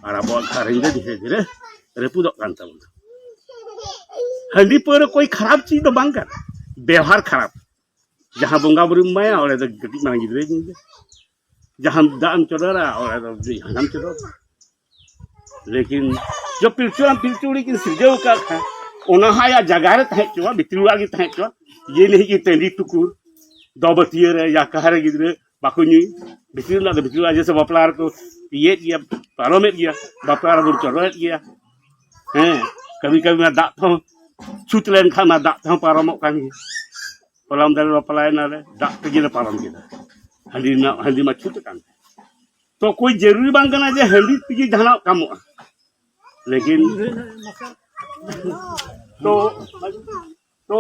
ᱟᱨ ᱟᱵᱚᱣᱟᱜ ᱜᱷᱟᱨᱚᱸᱡᱽ ᱫᱚ ᱫᱷᱤᱨᱮ ᱫᱷᱤᱨᱮ ᱨᱟᱹᱯᱩᱫᱚᱜ ᱠᱟᱱ ᱛᱟᱵᱚᱱᱟ᱾ ᱦᱟᱺᱰᱤ ᱯᱟᱹᱣᱨᱟᱹ ᱠᱚᱭ ᱠᱷᱟᱨᱟᱯ ᱪᱤᱡᱽ ᱫᱚ ᱵᱟᱝ ᱠᱟᱱᱟ, ᱵᱮᱣᱦᱟᱨ ᱠᱷᱟᱨᱟᱯ᱾ ᱡᱟᱦᱟᱸ ᱵᱚᱸᱜᱟ ᱵᱩᱨᱩᱢ ᱮᱢᱟᱭᱟ, ᱚᱸᱰᱮ ᱫᱚ ᱠᱟᱹᱴᱤᱡ ᱢᱟᱨᱟᱝ ᱜᱤᱫᱽᱨᱟᱹᱭ ᱧᱩᱭᱟ᱾ ᱡᱟᱦᱟᱸ ᱫᱟᱜ ᱮᱢ ᱪᱚᱰᱚᱨᱟ, ᱚᱸᱰᱮ ᱫᱚ ᱦᱟᱱᱟᱢ ᱪᱚᱰᱚᱨᱟ᱾ ᱞᱮᱠᱤᱱ ᱡᱚᱵ ᱯᱤᱞᱪᱩ ᱦᱟᱲᱟᱢ ᱯᱤᱞᱪᱩ ᱵᱩᱲᱦᱤ ᱠᱤᱱ ᱥᱤᱨᱡᱟᱹᱣ ᱟᱠᱟᱫ ᱠᱷᱟᱱ, ᱚᱱᱟ ᱦᱚᱸ ᱟᱭᱟᱜ ᱡᱟᱭᱜᱟ ᱨᱮ ᱛᱟᱦᱮᱸ ᱦᱚᱪᱚᱣᱟᱜ, ᱵᱷᱤᱛᱨᱤ ᱚᱲᱟᱜ ᱜᱮ ᱛᱟᱦᱮᱸ ᱦᱚᱪᱚᱣᱟᱜ᱾ ᱤᱭᱟᱹ ᱱᱤᱦᱤ ᱜᱮ ᱴᱟᱺᱰᱤ ᱴᱩᱠᱩᱨ, ᱫᱚ ᱵᱟᱹᱴᱤᱭᱟᱹ ᱨᱮ ᱭᱟ ᱠᱟᱦᱟ ᱨᱮ ᱜᱤᱫᱽᱨᱟᱹ ᱵᱟᱠᱚ ᱧᱩᱭ᱾ ᱵᱷᱤᱛᱨᱤ ᱨᱮᱱᱟᱜ ᱫᱚ ᱵᱷᱤᱛᱨᱤ ᱨᱮ, ᱡᱮᱭᱥᱮ ᱵᱟᱯᱞᱟ ᱨᱮᱠᱚ ᱤᱭᱟᱹᱭᱮᱫ ᱜᱮᱭᱟ, ᱯᱟᱨᱚᱢᱮᱫ ᱜᱮᱭᱟ, ᱵᱟᱯᱞᱟ ᱨᱮᱵᱚᱱ ᱪᱚᱰᱚᱨᱮᱫ ᱜᱮᱭᱟ᱾ ᱦᱮᱸ, ᱠᱟᱹᱢᱤ ᱠᱟᱹᱢᱤ ᱢᱟ ᱫᱟᱜ ᱛᱮᱦᱚᱸ ᱪᱷᱩᱛ ᱞᱮᱱᱠᱷᱟᱱ ᱢᱟ ᱫᱟᱜ ᱛᱮᱦᱚᱸ ᱯᱟᱨᱚᱢᱚᱜ ᱠᱟᱱ ᱜᱮ᱾ ᱦᱚᱞᱟ ᱢᱟᱫᱷᱮᱨ ᱵᱟᱯᱞᱟᱭᱮᱱᱟ ᱞᱮ, ᱫᱟᱜ ᱛᱮᱜᱮ ᱞᱮ ᱯᱟᱨᱚᱢ ᱠᱮᱫᱟ᱾ ᱦᱟᱺᱰᱤ ᱨᱮᱱᱟᱜ, ᱦᱟᱺᱰᱤ ᱢᱟ ᱪᱷᱩᱛ ᱟᱠᱟᱱ᱾ ᱛᱚ ᱠᱳᱭ ᱡᱟᱹᱨᱩᱨᱤ ᱵᱟᱝ ᱠᱟᱱᱟ ᱡᱮ ᱦᱟᱺᱰᱤ ᱛᱮᱜᱮ ᱡᱟᱦᱟᱱᱟᱜ ᱠᱟᱢᱚᱜᱼᱟ᱾ ᱞᱮᱠᱤᱱ ᱛᱚ, ᱛᱚ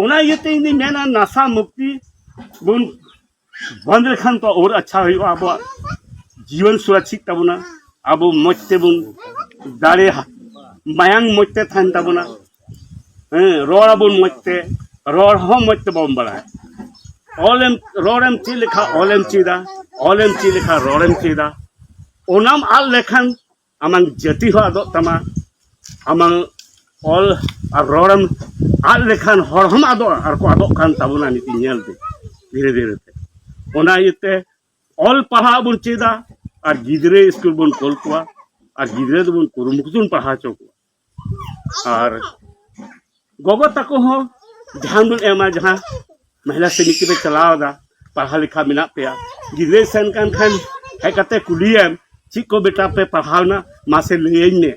ᱚᱱᱟ ᱤᱭᱟᱹᱛᱮ ᱤᱧ ᱫᱩᱧ ᱢᱮᱱᱟ, ᱱᱟᱥᱟ ᱢᱩᱠᱛᱤ ᱵᱚᱱ ᱵᱚᱱᱫ ᱞᱮᱠᱷᱟᱱ ᱛᱚ ᱟᱨ ᱟᱪᱪᱷᱟ ᱦᱩᱭᱩᱜᱼᱟ, ᱟᱵᱚᱣᱟᱜ ᱡᱤᱭᱚᱱ ᱥᱩᱨᱚᱠᱪᱷᱤᱛ ᱛᱟᱵᱚᱱᱟ, ᱟᱵᱚ ᱢᱚᱡᱽ ᱛᱮᱵᱚᱱ ᱫᱟᱲᱮᱭᱟᱜᱼᱟ᱾ ᱢᱟᱭᱟᱝ ᱢᱚᱡᱽ ᱛᱮ ᱛᱟᱦᱮᱱ ᱛᱟᱵᱚᱱᱟ᱾ ᱦᱮᱸ, ᱨᱚᱲ ᱟᱵᱚᱱ ᱢᱚᱡᱽ ᱛᱮ, ᱨᱚᱲ ᱦᱚᱸ ᱢᱚᱡᱽ ᱛᱮ ᱵᱟᱵᱚᱱ ᱵᱟᱲᱟᱭᱟ᱾ ᱚᱞᱮᱢ, ᱨᱚᱲᱮᱢ ᱪᱮᱫ ᱞᱮᱠᱷᱟᱱ ᱚᱞᱮᱢ ᱪᱮᱫᱟ, ᱚᱞᱮᱢ ᱪᱮᱫ ᱞᱮᱠᱷᱟᱱ ᱨᱚᱲᱮᱢ ᱪᱮᱫᱟ᱾ ᱚᱱᱟᱢ ᱟᱫ ᱞᱮᱠᱷᱟᱱ ᱟᱢᱟᱝ ᱡᱟᱹᱛᱤ ᱦᱚᱸ ᱟᱫᱚᱜ ᱛᱟᱢᱟ, ᱟᱢᱟᱝ ᱚᱞ ᱟᱨ ᱨᱚᱲᱮᱢ ᱟᱫ ᱞᱮᱠᱷᱟᱱ ᱦᱚᱲ ᱦᱚᱸᱢ ᱟᱫᱚᱜᱼᱟ, ᱟᱨ ᱠᱚ ᱟᱫᱚᱜ ᱠᱟᱱ ᱛᱟᱵᱚᱱᱟ ᱱᱤᱛ ᱤᱧ ᱧᱮᱞ ᱫᱟᱹᱧ ᱫᱷᱤᱨᱮ ᱫᱷᱤᱨᱮ ᱛᱮ᱾ ᱚᱱᱟ ᱤᱭᱟᱹᱛᱮ ᱚᱞ ᱯᱟᱲᱦᱟᱣ ᱵᱚᱱ ᱪᱮᱫᱟ ᱟᱨ ᱜᱤᱫᱽᱨᱟᱹ ᱥᱠᱩᱞ ᱵᱚᱱ ᱠᱳᱞ ᱠᱚᱣᱟ ᱟᱨ ᱜᱤᱫᱽᱨᱟᱹ ᱫᱚᱵᱚᱱ ᱠᱩᱨᱩᱢᱩᱴᱩ ᱵᱚᱱ ᱯᱟᱲᱦᱟᱣ ᱦᱚᱪᱚ ᱠᱚᱣᱟ᱾ ᱟᱨ ᱜᱚᱜᱚ ᱛᱟᱠᱚ ᱦᱚᱸ ᱫᱷᱮᱭᱟᱱ ᱵᱚᱱ ᱮᱢᱟ, ᱡᱟᱦᱟᱸ ᱢᱚᱦᱤᱞᱟ ᱥᱚᱢᱤᱛᱤ ᱯᱮ ᱪᱟᱞᱟᱣ ᱮᱫᱟ, ᱯᱟᱲᱦᱟᱣ ᱞᱮᱠᱷᱟ ᱢᱮᱱᱟᱜ ᱯᱮᱭᱟ, ᱜᱤᱫᱽᱨᱟᱹᱭ ᱥᱮᱱ ᱠᱟᱱ ᱠᱷᱟᱱ ᱦᱮᱡ ᱠᱟᱛᱮ ᱠᱩᱞᱤᱭᱮᱢ, "ᱪᱮᱫ ᱠᱚ ᱵᱮᱴᱟ ᱯᱮ ᱯᱟᱲᱦᱟᱣᱱᱟ, ᱢᱟᱥᱮ ᱞᱟᱹᱭᱟᱹᱧ ᱢᱮ",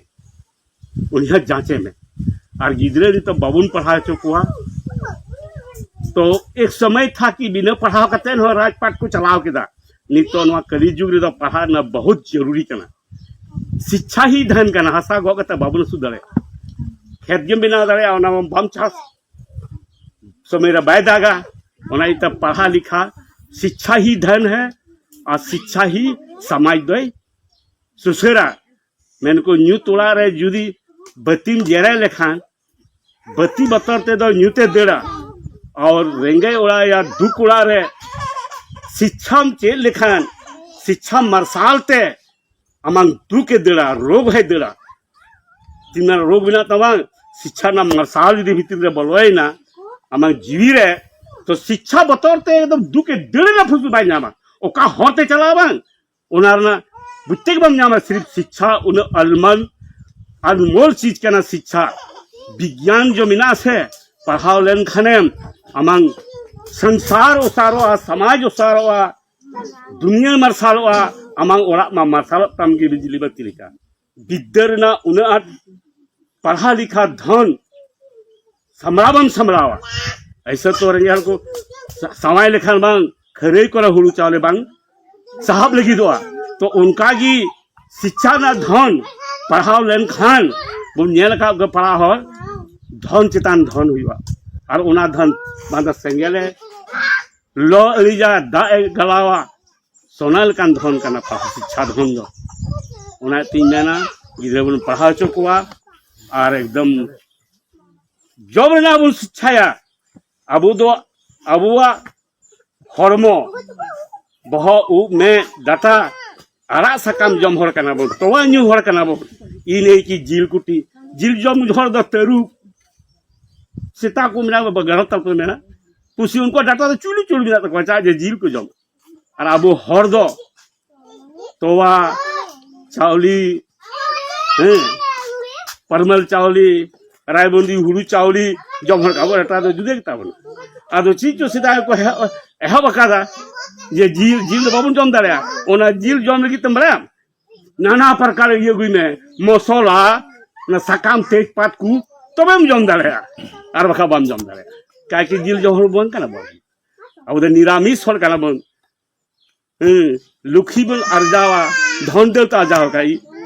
ᱩᱱᱤ ᱦᱚᱸ ᱡᱟᱸᱪᱮ ᱢᱮ᱾ ᱟᱨ ᱜᱤᱫᱽᱨᱟᱹ ᱱᱤᱛᱚᱜ ᱵᱟᱵᱚᱱ ᱯᱟᱲᱦᱟᱣ ᱦᱚᱪᱚ ᱠᱚᱣᱟ, ᱛᱚ ᱮᱠ ᱥᱚᱢᱚᱭ ᱛᱷᱟ ᱠᱤ ᱵᱤᱱᱟᱹ ᱯᱟᱲᱦᱟᱣ ᱠᱟᱛᱮ ᱦᱚᱸ ᱨᱟᱡᱽᱯᱟᱴ ᱠᱚ ᱪᱟᱞᱟᱣ ᱠᱮᱫᱟ᱾ ᱱᱤᱛᱚᱜ ᱱᱚᱣᱟ ᱠᱟᱹᱞᱤ ᱡᱩᱜᱽ ᱨᱮᱫᱚ ᱯᱟᱲᱦᱟᱣ ᱨᱮᱱᱟᱜ ᱵᱚᱦᱩᱛ ᱡᱟᱹᱨᱩᱨᱤ ᱠᱟᱱᱟ᱾ ᱥᱤᱪᱪᱷᱟ ᱦᱤ ᱫᱷᱟᱱ ᱠᱟᱱᱟ, ᱦᱟᱥᱟ ᱜᱚᱜ ᱠᱟᱛᱮ ᱵᱟᱵᱚᱱ ᱟᱹᱥᱩᱞ ᱫᱟᱲᱮᱭᱟᱜᱼᱟ᱾ ᱠᱷᱮᱛ ᱜᱮᱢ ᱵᱮᱱᱟᱣ ᱫᱟᱲᱮᱭᱟᱜᱼᱟ, ᱚᱱᱟ ᱢᱟ ᱵᱟᱢ ᱪᱟᱥ, ᱥᱚᱢᱚᱭ ᱨᱮ ᱵᱟᱭ ᱫᱟᱜᱟ᱾ ᱚᱱᱟ ᱤᱭᱟᱹᱛᱮ ᱯᱟᱲᱦᱟᱣ ᱞᱮᱠᱷᱟ ᱥᱤᱪᱪᱷᱟ ᱦᱤ ᱫᱷᱟᱱ ᱦᱮ ᱟᱨ ᱥᱤᱪᱪᱷᱟ ᱦᱤ ᱥᱚᱢᱟᱡᱽ ᱫᱚᱭ ᱥᱩᱥᱟᱹᱨᱟ᱾ ᱢᱮᱱᱠᱚ ᱧᱩᱛ ᱚᱲᱟᱜ ᱨᱮ ᱡᱩᱫᱤ ᱵᱟᱹᱛᱤᱢ ᱡᱮᱨᱮᱫ ᱞᱮᱠᱷᱟᱱ ᱵᱟᱹᱛᱤ ᱵᱚᱛᱚᱨ ᱛᱮᱫᱚ ᱧᱩᱛᱮ ᱫᱟᱹᱲᱟ, ᱟᱨ ᱨᱮᱸᱜᱮᱡ ᱚᱲᱟᱜ ᱭᱟ ᱫᱩᱠ ᱚᱲᱟᱜ ᱨᱮ ᱥᱤᱪᱪᱷᱟᱢ ᱪᱮᱫ ᱞᱮᱠᱷᱟᱱ ᱥᱤᱪᱪᱷᱟ ᱢᱟᱨᱥᱟᱞ ᱛᱮ ᱟᱢᱟᱝ ᱫᱩᱠᱮ ᱫᱟᱹᱲᱟ, ᱨᱳᱜᱽ ᱦᱚᱸᱭ ᱫᱟᱹᱲᱟ᱾ ᱛᱤᱱᱟᱹᱜ ᱨᱳᱜᱽ ᱢᱮᱱᱟᱜ ᱛᱟᱢᱟ, ᱥᱤᱪᱪᱷᱟ ᱨᱮᱱᱟᱜ ᱢᱟᱨᱥᱟᱞ ᱡᱩᱫᱤ ᱵᱷᱤᱛᱤᱨ ᱨᱮ ᱵᱚᱞᱚᱭᱮᱱᱟ ᱟᱢᱟᱝ ᱡᱤᱣᱤ ᱨᱮ, ᱛᱚ ᱥᱤᱪᱪᱷᱟ ᱵᱚᱛᱚᱨ ᱛᱮ ᱮᱠᱫᱚᱢ ᱫᱩᱠᱮ ᱫᱟᱹᱲ ᱨᱮᱱᱟᱜ ᱯᱷᱩᱨᱥᱚᱛ ᱵᱟᱭ ᱧᱟᱢᱟ᱾ ᱚᱠᱟ ᱦᱚᱨ ᱛᱮ ᱪᱟᱞᱟᱜᱼᱟ ᱵᱟᱝ, ᱚᱱᱟ ᱨᱮᱱᱟᱜ ᱵᱩᱡᱽᱛᱮ ᱜᱮ ᱵᱟᱢ ᱧᱟᱢᱟ᱾ ᱥᱤᱨᱤᱯ ᱥᱤᱪᱪᱷᱟ ᱩᱱᱟᱹᱜ ᱟᱞᱢᱟᱱ ᱟᱱᱢᱳᱞ ᱪᱤᱡᱽ ᱠᱟᱱᱟ᱾ ᱥᱤᱪᱪᱷᱟ ᱵᱤᱜᱽᱜᱟᱱ ᱡᱚ ᱢᱮᱱᱟᱜᱼᱟ ᱥᱮ, ᱯᱟᱲᱦᱟᱣ ᱞᱮᱱᱠᱷᱟᱱᱮᱢ ᱟᱢᱟᱝ ᱥᱚᱝᱥᱟᱨ ᱚᱥᱟᱨᱚᱜᱼᱟ, ᱥᱚᱢᱟᱡᱽ ᱚᱥᱟᱨᱚᱜᱼᱟ, ᱫᱩᱱᱤᱭᱟᱹ ᱢᱟᱨᱥᱟᱞᱚᱜᱼᱟ, ᱟᱢᱟᱝ ᱚᱲᱟᱜ ᱢᱟ ᱢᱟᱨᱥᱟᱞᱚᱜ ᱛᱟᱢ ᱜᱮ ᱵᱤᱡᱽᱞᱤ ᱵᱟᱹᱛᱤ ᱞᱮᱠᱟ᱾ ᱵᱤᱫᱽᱫᱟᱹ ᱨᱮᱱᱟᱜ ᱩᱱᱟᱹᱜ ᱟᱸᱴ ᱯᱟᱲᱦᱟᱣ ᱞᱮᱠᱷᱟ ᱫᱷᱚᱱ ᱥᱟᱢᱵᱲᱟᱣ ᱵᱟᱢ ᱥᱟᱢᱵᱲᱟᱣᱟ᱾ ᱮᱭᱥᱮ ᱛᱚ ᱨᱮᱸᱜᱮᱡ ᱦᱚᱲ ᱠᱚ ᱥᱟ-, ᱥᱟᱶᱟᱭ ᱞᱮᱠᱷᱟᱱ ᱵᱟᱝ ᱠᱷᱟᱹᱨᱟᱹᱭ ᱠᱚᱨᱮ ᱦᱩᱲᱩ ᱪᱟᱣᱞᱮ ᱵᱟᱝ ᱥᱟᱦᱟᱵ ᱞᱟᱹᱜᱤᱫᱚᱜᱼᱟ᱾ ᱛᱚ ᱚᱱᱠᱟ ᱜᱮ ᱥᱤᱪᱪᱷᱟ ᱨᱮᱱᱟᱜ ᱫᱷᱚᱱ, ᱯᱟᱲᱦᱟᱣ ᱞᱮᱱᱠᱷᱟᱱ ᱵᱚᱱ ᱧᱮᱞ ᱟᱠᱟᱫ ᱜᱮ ᱯᱟᱲᱦᱟᱣ ᱦᱚᱲ ᱫᱷᱚᱱ ᱪᱮᱛᱟᱱ ᱫᱷᱚᱱ ᱦᱩᱭᱩᱜᱼᱟ᱾ ᱟᱨ ᱚᱱᱟ ᱫᱷᱚᱱ ᱵᱟᱝ ᱫᱚ ᱥᱮᱸᱜᱮᱞᱮ ᱞᱚ ᱟᱹᱲᱤᱡᱟ, ᱫᱟᱜ ᱮ ᱜᱟᱞᱟᱣᱟ, ᱥᱚᱱᱟ ᱞᱮᱠᱟᱱ ᱫᱷᱚᱱ ᱠᱟᱱᱟ ᱯᱟᱲᱦᱟᱣ ᱥᱤᱪᱪᱷᱟ ᱫᱷᱚᱱ ᱫᱚ᱾ ᱚᱱᱟ ᱛᱤᱧ ᱢᱮᱱᱟ ᱜᱤᱫᱽᱨᱟᱹ ᱵᱚᱱ ᱯᱟᱲᱦᱟᱣ ᱦᱚᱪᱚ ᱠᱚᱣᱟ, ᱟᱨ ᱮᱠᱫᱚᱢ ᱡᱚᱢ ᱨᱮᱱᱟᱜ ᱵᱚᱱ ᱪᱮᱥᱴᱟᱭᱟ᱾ ᱟᱵᱚ ᱫᱚ ᱟᱵᱚᱣᱟᱜ ᱦᱚᱲᱢᱚ, ᱵᱚᱦᱚᱜ, ᱩᱵ, ᱢᱮᱫ, ᱰᱟᱴᱟ, ᱟᱲᱟᱜ ᱥᱟᱠᱟᱢ ᱡᱚᱢ ᱦᱚᱲ ᱠᱟᱱᱟ ᱵᱚᱱ, ᱛᱚᱣᱟ ᱧᱩ ᱦᱚᱲ ᱠᱟᱱᱟ ᱵᱚᱱ᱾ ᱤᱱᱟᱹ ᱠᱤ ᱡᱤᱞ ᱠᱩᱴᱤ, ᱡᱤᱞ ᱡᱚᱢ ᱦᱚᱲ ᱫᱚ ᱛᱟᱹᱨᱩᱵ, ᱥᱮᱛᱟ ᱠᱚ ᱢᱮᱱᱟ, ᱵᱟᱵᱟ ᱜᱟᱨᱚ ᱛᱟᱞ ᱠᱚ ᱢᱮᱱᱟ, ᱯᱩᱥᱤ, ᱩᱱᱠᱩᱣᱟᱜ ᱰᱟᱴᱟ ᱫᱚ ᱪᱩᱞᱩ ᱪᱩᱞᱩ ᱢᱮᱱᱟᱜ ᱛᱟᱠᱚᱣᱟ, ᱪᱟᱜ ᱡᱮ ᱡᱤᱞ ᱠᱚ ᱡᱚᱢ᱾ ᱟᱨ ᱟᱵᱚ ᱦᱚᱲ ᱫᱚ ᱛᱚᱣᱟ, ᱪᱟᱣᱞᱤ, ᱦᱮᱸ, ᱯᱟᱨᱢᱟᱞ ᱪᱟᱣᱞᱤ, ᱨᱟᱭᱵᱚᱱᱫᱤ ᱦᱩᱲᱩ ᱪᱟᱣᱞᱤ ᱡᱚᱢ ᱦᱚᱲ ᱠᱚ, ᱟᱵᱚ ᱰᱟᱴᱟ ᱫᱚ ᱡᱩᱫᱟᱹ ᱜᱮᱛᱟ ᱵᱚᱱᱟ᱾ ᱟᱫᱚ ᱪᱮᱫ ᱪᱚ ᱥᱮᱫᱟᱭ ᱠᱚ ᱮᱦᱚᱵ, ᱮᱦᱚᱵ ᱟᱠᱟᱫᱟ ᱡᱮ ᱡᱤᱞ, ᱡᱤᱞ ᱫᱚ ᱵᱟᱵᱚᱱ ᱡᱚᱢ ᱫᱟᱲᱮᱭᱟᱜᱼᱟ, ᱚᱱᱟ ᱡᱤᱞ ᱡᱚᱢ ᱞᱟᱹᱜᱤᱫ ᱛᱮᱢ ᱵᱟᱲᱟᱭᱟᱢ, ᱱᱟᱱᱟ ᱯᱨᱚᱠᱟᱨ ᱤᱭᱟᱹ ᱟᱹᱜᱩᱭ ᱢᱮ, ᱢᱚᱥᱚᱞᱟ, ᱚᱱᱟ ᱥᱟᱠᱟᱢ, ᱛᱮᱡᱽᱯᱟᱛ ᱠᱚ, ᱛᱚᱵᱮᱢ ᱡᱚᱢ ᱫᱟᱲᱮᱭᱟᱜᱼᱟ, ᱟᱨ ᱵᱟᱠᱷᱟᱱ ᱵᱟᱢ ᱡᱚᱢ ᱫᱟᱲᱮᱭᱟᱜᱼᱟ᱾ ᱠᱟᱭ ᱠᱤ ᱡᱤᱞ ᱡᱚᱢ ᱦᱚᱲ ᱵᱟᱝ ᱠᱟᱱᱟ ᱵᱚᱱ, ᱟᱵᱚ ᱫᱚ ᱱᱤᱨᱟᱢᱤᱥ ᱦᱚᱲ ᱠᱟᱱᱟ ᱵᱚᱱ᱾ ᱦᱮᱸ, ᱞᱩᱠᱷᱤ ᱵᱚᱱ ᱟᱨᱡᱟᱣᱟ, ᱫᱷᱚᱱ ᱫᱟᱹᱞᱛᱮ ᱟᱨᱡᱟᱣ ᱟᱠᱟᱫ᱾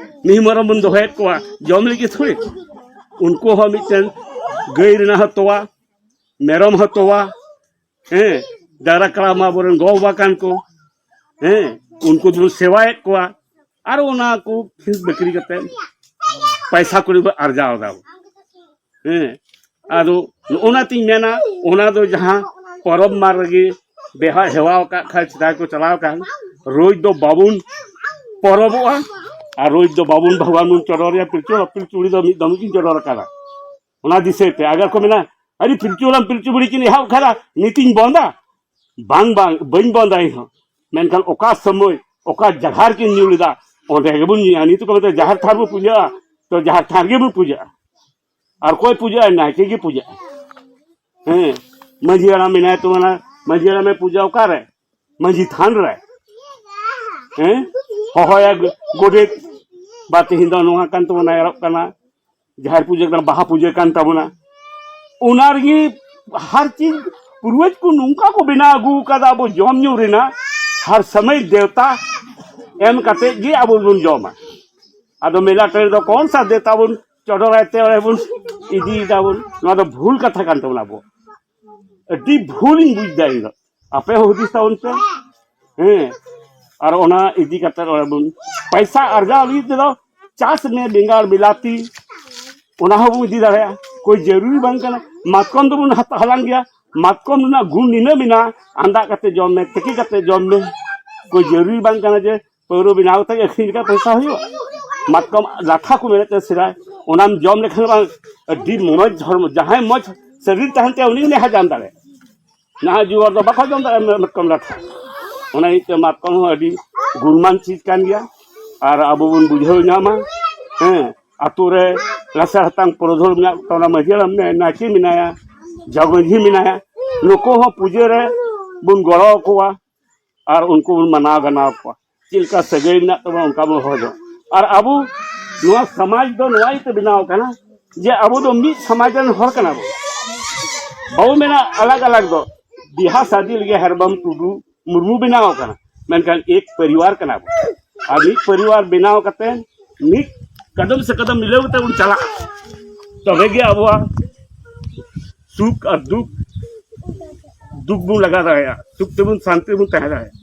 ᱢᱤᱦᱩ ᱢᱮᱨᱚᱢ ᱵᱚᱱ ᱫᱚᱦᱚᱭᱮᱫ ᱠᱚᱣᱟ ᱡᱚᱢ ᱞᱟᱹᱜᱤᱫ ᱛᱷᱚᱲᱤ, ᱩᱱᱠᱩ ᱦᱚᱸ ᱢᱤᱫᱴᱮᱱ ᱜᱟᱹᱭ ᱨᱮᱱᱟᱜ ᱦᱚᱸ ᱛᱚᱣᱟ, ᱢᱮᱨᱚᱢ ᱦᱚᱸ ᱛᱚᱣᱟ, ᱦᱮᱸ, ᱰᱟᱝᱨᱟ ᱠᱟᱲᱟ ᱢᱟ ᱟᱵᱚᱨᱮᱱ ᱜᱚ ᱵᱟᱵᱟ ᱠᱟᱱ ᱠᱚ, ᱦᱮᱸ, ᱩᱱᱠᱩ ᱫᱚᱵᱚᱱ ᱥᱮᱵᱟᱭᱮᱫ ᱠᱚᱣᱟ, ᱟᱨ ᱚᱱᱟ ᱠᱚ ᱯᱷᱤᱥ ᱵᱟᱹᱠᱨᱤ ᱠᱟᱛᱮ ᱯᱟᱭᱥᱟ ᱠᱩᱲᱤ ᱵᱚᱱ ᱟᱨᱡᱟᱣ ᱮᱫᱟ᱾ ᱦᱮᱸ, ᱟᱫᱚ ᱱᱚᱜᱼᱚ ᱱᱟ ᱛᱤᱧ ᱢᱮᱱᱟ, ᱚᱱᱟ ᱫᱚ ᱡᱟᱦᱟᱸ ᱯᱚᱨᱚᱵᱽ ᱢᱟᱨ ᱨᱮᱜᱮ ᱵᱮᱦᱟ ᱦᱮᱣᱟ ᱟᱠᱟᱫ ᱠᱷᱟᱱ, ᱥᱮᱫᱟᱭ ᱠᱚ ᱪᱟᱞᱟᱣ ᱟᱠᱟᱱ, ᱨᱳᱡᱽ ᱫᱚ ᱵᱟᱵᱚᱱ ᱯᱚᱨᱚᱵᱚᱜᱼᱟ ᱟᱨ ᱨᱳᱡᱽ ᱫᱚ ᱵᱟᱵᱚᱱ ᱵᱷᱟᱜᱽᱣᱟᱱ ᱵᱚᱱ ᱪᱚᱰᱚᱨᱮᱭᱟ᱾ ᱯᱤᱞᱪᱩ ᱦᱟᱲᱟᱢ ᱯᱤᱞᱪᱩ ᱵᱩᱲᱦᱤ ᱫᱚ ᱢᱤᱫ ᱫᱚᱢ ᱜᱮᱠᱤᱱ ᱪᱚᱰᱚᱨ ᱟᱠᱟᱫᱟ᱾ ᱚᱱᱟ ᱫᱤᱥᱟᱹᱭ ᱯᱮ, ᱟᱜᱟᱨ ᱠᱚ ᱢᱮᱱᱟ, "ᱟᱨᱮ, ᱯᱤᱞᱪᱩ ᱦᱟᱲᱟᱢ ᱯᱤᱞᱪᱩ ᱵᱩᱲᱦᱤ ᱠᱤᱱ ᱮᱦᱚᱵ ᱠᱟᱫᱟ, ᱱᱤᱛᱤᱧ ᱵᱚᱱᱫᱟ", ᱵᱟᱝ, ᱵᱟᱝ, ᱵᱟᱹᱧ ᱵᱚᱱᱫᱟ ᱤᱧ ᱦᱚᱸ᱾ ᱢᱮᱱᱠᱷᱟᱱ ᱚᱠᱟ ᱥᱚᱢᱚᱭ ᱚᱠᱟ ᱡᱟᱦᱟᱨ ᱠᱤᱱ ᱧᱩ ᱞᱮᱫᱟ, ᱚᱸᱰᱮ ᱜᱮᱵᱚᱱ ᱧᱩᱭᱟ᱾ ᱱᱤᱛᱚᱜ ᱠᱚ ᱢᱮᱛᱟᱜᱼᱟ ᱡᱟᱦᱮᱨ ᱛᱷᱟᱱ ᱵᱚᱱ ᱯᱩᱡᱟᱹᱜᱼᱟ, ᱛᱚ ᱡᱟᱦᱮᱨ ᱛᱷᱟᱱ ᱨᱮᱜᱮ ᱵᱚᱱ ᱯᱩᱡᱟᱹᱜᱼᱟ᱾ ᱟᱨ ᱚᱠᱚᱭ ᱯᱩᱡᱟᱹᱜᱼᱟ? ᱱᱟᱭᱠᱮ ᱜᱮ ᱯᱩᱡᱟᱹᱜᱼᱟ᱾ ᱦᱮᱸ, ᱢᱟᱹᱡᱷᱤ ᱦᱟᱲᱟᱢ ᱢᱮᱱᱟᱭ ᱛᱟᱵᱚᱱᱟ, ᱢᱟᱹᱡᱷᱤ ᱦᱟᱲᱟᱢᱮ ᱯᱩᱡᱟᱹ ᱚᱠᱟᱨᱮ? ᱢᱟᱹᱡᱷᱤ ᱛᱷᱟᱱ ᱨᱮ᱾ ᱦᱮᱸ, ᱦᱚᱦᱚᱭᱟ ᱜᱚᱰᱮᱛ, ᱵᱟ ᱛᱮᱦᱮᱧ ᱫᱚ ᱱᱚᱣᱟ ᱠᱟᱱ ᱛᱟᱵᱚᱱᱟ, ᱮᱨᱚᱜ ᱠᱟᱱᱟ, ᱡᱟᱦᱮᱨ ᱯᱩᱡᱟᱹ ᱠᱟᱱᱟ, ᱵᱟᱦᱟ ᱯᱩᱡᱟᱹ ᱠᱟᱱ ᱛᱟᱵᱚᱱᱟ᱾ ᱚᱱᱟ ᱨᱮᱜᱮ ᱦᱟᱨ ᱪᱤᱡᱽ ᱯᱩᱨᱣᱟᱹᱡᱽ ᱠᱚ ᱱᱚᱝᱠᱟ ᱠᱚ ᱵᱮᱱᱟᱣ ᱟᱹᱜᱩ ᱟᱠᱟᱫᱟ, ᱟᱵᱚ ᱡᱚᱢ ᱧᱩ ᱨᱮᱱᱟᱜ ᱦᱟᱨ ᱥᱚᱢᱚᱭ ᱫᱮᱣᱛᱟ ᱮᱢ ᱠᱟᱛᱮ ᱜᱮ ᱟᱵᱚ ᱵᱚᱱ ᱡᱚᱢᱟ᱾ ᱟᱫᱚ ᱢᱮᱞᱟ ᱴᱟᱺᱰᱤ ᱫᱚ ᱠᱚᱱ ᱥᱟ ᱫᱮᱣᱛᱟ ᱵᱚᱱ ᱪᱚᱰᱚᱨᱟᱭ ᱛᱮ ᱚᱸᱰᱮ ᱵᱚᱱ ᱤᱫᱤᱭᱮᱫᱟ ᱵᱚᱱ, ᱱᱚᱣᱟ ᱫᱚ ᱵᱷᱩᱞ ᱠᱟᱛᱷᱟ ᱠᱟᱱ ᱛᱟᱵᱚᱱᱟ᱾ ᱟᱵᱚ ᱟᱹᱰᱤ ᱵᱷᱩᱞᱤᱧ ᱵᱩᱡᱽ ᱮᱫᱟ ᱤᱧ ᱫᱚ, ᱟᱯᱮ ᱦᱚᱸ ᱦᱩᱫᱤᱥ ᱛᱟᱵᱚᱱ ᱯᱮ᱾ ᱦᱮᱸ, ᱟᱨ ᱚᱱᱟ ᱤᱫᱤ ᱠᱟᱛᱮ ᱚᱸᱰᱮ ᱵᱚᱱ ᱯᱚᱭᱥᱟ ᱟᱨᱡᱟᱣ ᱞᱟᱹᱜᱤᱫ ᱛᱮᱫᱚ ᱪᱟᱥ ᱢᱮ ᱵᱮᱸᱜᱟᱲ, ᱵᱤᱞᱟᱹᱛᱤ, ᱚᱱᱟ ᱦᱚᱸᱵᱚᱱ ᱤᱫᱤ ᱫᱟᱲᱮᱭᱟᱜᱼᱟ᱾ ᱠᱳᱭ ᱡᱟᱹᱨᱩᱨᱤ ᱵᱟᱝ ᱠᱟᱱᱟ ᱢᱟᱛᱠᱚᱢ ᱫᱚᱵᱚᱱ ᱦᱟᱛ- ᱦᱟᱞᱟᱝ ᱜᱮᱭᱟ᱾ ᱢᱟᱛᱠᱚᱢ ᱨᱮᱱᱟᱜ ᱜᱩᱱ ᱱᱤᱱᱟᱹᱜ ᱢᱮᱱᱟᱜᱼᱟ, ᱟᱸᱫᱟᱜ ᱠᱟᱛᱮ ᱡᱚᱢ ᱢᱮ, ᱛᱤᱠᱤ ᱠᱟᱛᱮ ᱡᱚᱢ ᱢᱮ᱾ ᱠᱳᱭ ᱡᱟᱹᱨᱩᱨᱤ ᱵᱟᱝ ᱠᱟᱱᱟ ᱡᱮ ᱯᱟᱹᱣᱨᱟᱹ ᱵᱮᱱᱟᱣ ᱠᱟᱛᱮ ᱟᱹᱠᱷᱨᱤᱧ ᱞᱮᱠᱷᱟᱱ ᱯᱚᱭᱥᱟ ᱦᱩᱭᱩᱜᱼᱟ᱾ ᱢᱟᱛᱠᱚᱢ ᱞᱟᱴᱷᱟ ᱠᱚ ᱢᱮᱱᱮᱫ ᱛᱟᱦᱮᱸ ᱥᱮᱫᱟᱭ, ᱚᱱᱟᱢ ᱡᱚᱢ ᱞᱮᱠᱷᱟᱱ ᱵᱟᱝ ᱟᱹᱰᱤ ᱢᱚᱡᱽ ᱦᱚᱲᱢᱚ, ᱡᱟᱦᱟᱸᱭ ᱢᱚᱡᱽ ᱥᱚᱨᱤᱨ ᱛᱟᱦᱮᱱ ᱛᱟᱭᱟ ᱩᱱᱤ ᱩᱱᱤ ᱦᱟᱡᱟᱢ ᱫᱟᱲᱮᱭᱟᱜᱼᱟ᱾ ᱱᱟᱦᱟᱜ ᱡᱩᱜᱽ ᱦᱚᱲ ᱫᱚ ᱵᱟᱠᱚ ᱡᱚᱢ ᱫᱟᱲᱮᱭᱟᱜᱼᱟ ᱢᱟᱛᱠᱚᱢ ᱞᱟᱴᱷᱟ᱾ ᱚᱱᱟ ᱤᱭᱟᱹᱛᱮ ᱢᱟᱛᱠᱚᱢ ᱦᱚᱸ ᱟᱹᱰᱤ ᱜᱩᱱᱢᱟᱱ ᱪᱤᱡᱽ ᱠᱟᱱ ᱜᱮᱭᱟ᱾ ᱟᱨ ᱟᱵᱚ ᱵᱚᱱ ᱵᱩᱡᱷᱟᱹᱣ ᱧᱟᱢᱟ, ᱦᱮᱸ, ᱟᱛᱳ ᱨᱮ ᱞᱟᱥᱮᱨ ᱦᱟᱛᱟᱝ ᱯᱩᱨᱩᱫᱷᱩᱞ ᱢᱮᱱᱟᱜ ᱠᱚ ᱛᱟᱵᱚᱱᱟ, ᱢᱟᱹᱡᱷᱤ ᱦᱟᱲᱟᱢ ᱢᱮᱱᱟᱭᱟ, ᱱᱟᱭᱠᱮ ᱢᱮᱱᱟᱭᱟ, ᱡᱚᱜᱽ ᱢᱟᱹᱡᱷᱤ ᱢᱮᱱᱟᱭᱟ, ᱱᱩᱠᱩ ᱦᱚᱸ ᱯᱩᱡᱟᱹ ᱨᱮ ᱵᱚᱱ ᱜᱚᱲᱚ ᱟᱠᱚᱣᱟ᱾ ᱟᱨ ᱩᱱᱠᱩ ᱵᱚᱱ ᱢᱟᱱᱟᱣ ᱜᱟᱱᱟᱣ ᱠᱚᱣᱟ᱾ ᱪᱮᱫ ᱞᱮᱠᱟ ᱥᱟᱹᱜᱟᱹᱭ ᱢᱮᱱᱟᱜ ᱛᱟᱵᱚᱱᱟ ᱚᱱᱠᱟ ᱵᱚᱱ ᱦᱚᱦᱚ ᱡᱚᱝ᱾ ᱟᱨ ᱟᱵᱚ ᱱᱚᱣᱟ ᱥᱚᱢᱟᱡᱽ ᱫᱚ ᱱᱚᱣᱟ ᱤᱭᱟᱹᱛᱮ ᱵᱮᱱᱟᱣ ᱟᱠᱟᱱᱟ ᱡᱮ ᱟᱵᱚ ᱫᱚ ᱢᱤᱫ ᱥᱚᱢᱟᱡᱽ ᱨᱮᱱ ᱦᱚᱲ ᱠᱟᱱᱟ ᱵᱚᱱ᱾ ᱵᱟᱵᱚ ᱢᱮᱱᱟ ᱟᱞᱟᱜᱽ ᱟᱞᱟᱜᱽ ᱫᱚ᱾ ᱵᱤᱦᱟ ᱥᱟᱫᱤ ᱞᱟᱹᱜᱤᱫ ᱦᱮᱨᱵᱟᱢ ᱴᱩᱰᱩ ᱢᱩᱨᱢᱩ ᱵᱮᱱᱟᱣ ᱟᱠᱟᱱᱟ, ᱢᱮᱱᱠᱷᱟᱱ ᱮᱠ ᱯᱚᱨᱤᱵᱟᱨ ᱠᱟᱱᱟ ᱵᱚᱱ᱾ ᱟᱨ ᱢᱤᱫ ᱯᱚᱨᱤᱵᱟᱨ ᱵᱮᱱᱟᱣ ᱠᱟᱛᱮ ᱢᱤᱫ ᱠᱟᱫᱚᱢ ᱥᱮ ᱠᱟᱫᱚᱢ ᱢᱤᱞᱟᱹᱣ ᱠᱟᱛᱮ ᱵᱚᱱ ᱪᱟᱞᱟᱜᱼᱟ, ᱛᱚᱵᱮ ᱜᱮ ᱟᱵᱚᱣᱟᱜ ᱥᱩᱠ ᱟᱨ ᱫᱩᱠ, ᱫᱩᱠ ᱵᱚᱱ ᱞᱟᱜᱟ ᱫᱟᱲᱮᱭᱟᱜᱼᱟ, ᱥᱩᱠ ᱛᱮᱵᱚᱱ ᱥᱟᱱᱛᱤ ᱵᱚᱱ ᱛᱟᱦᱮᱸ ᱫᱟᱲᱮᱭᱟᱜᱼᱟ᱾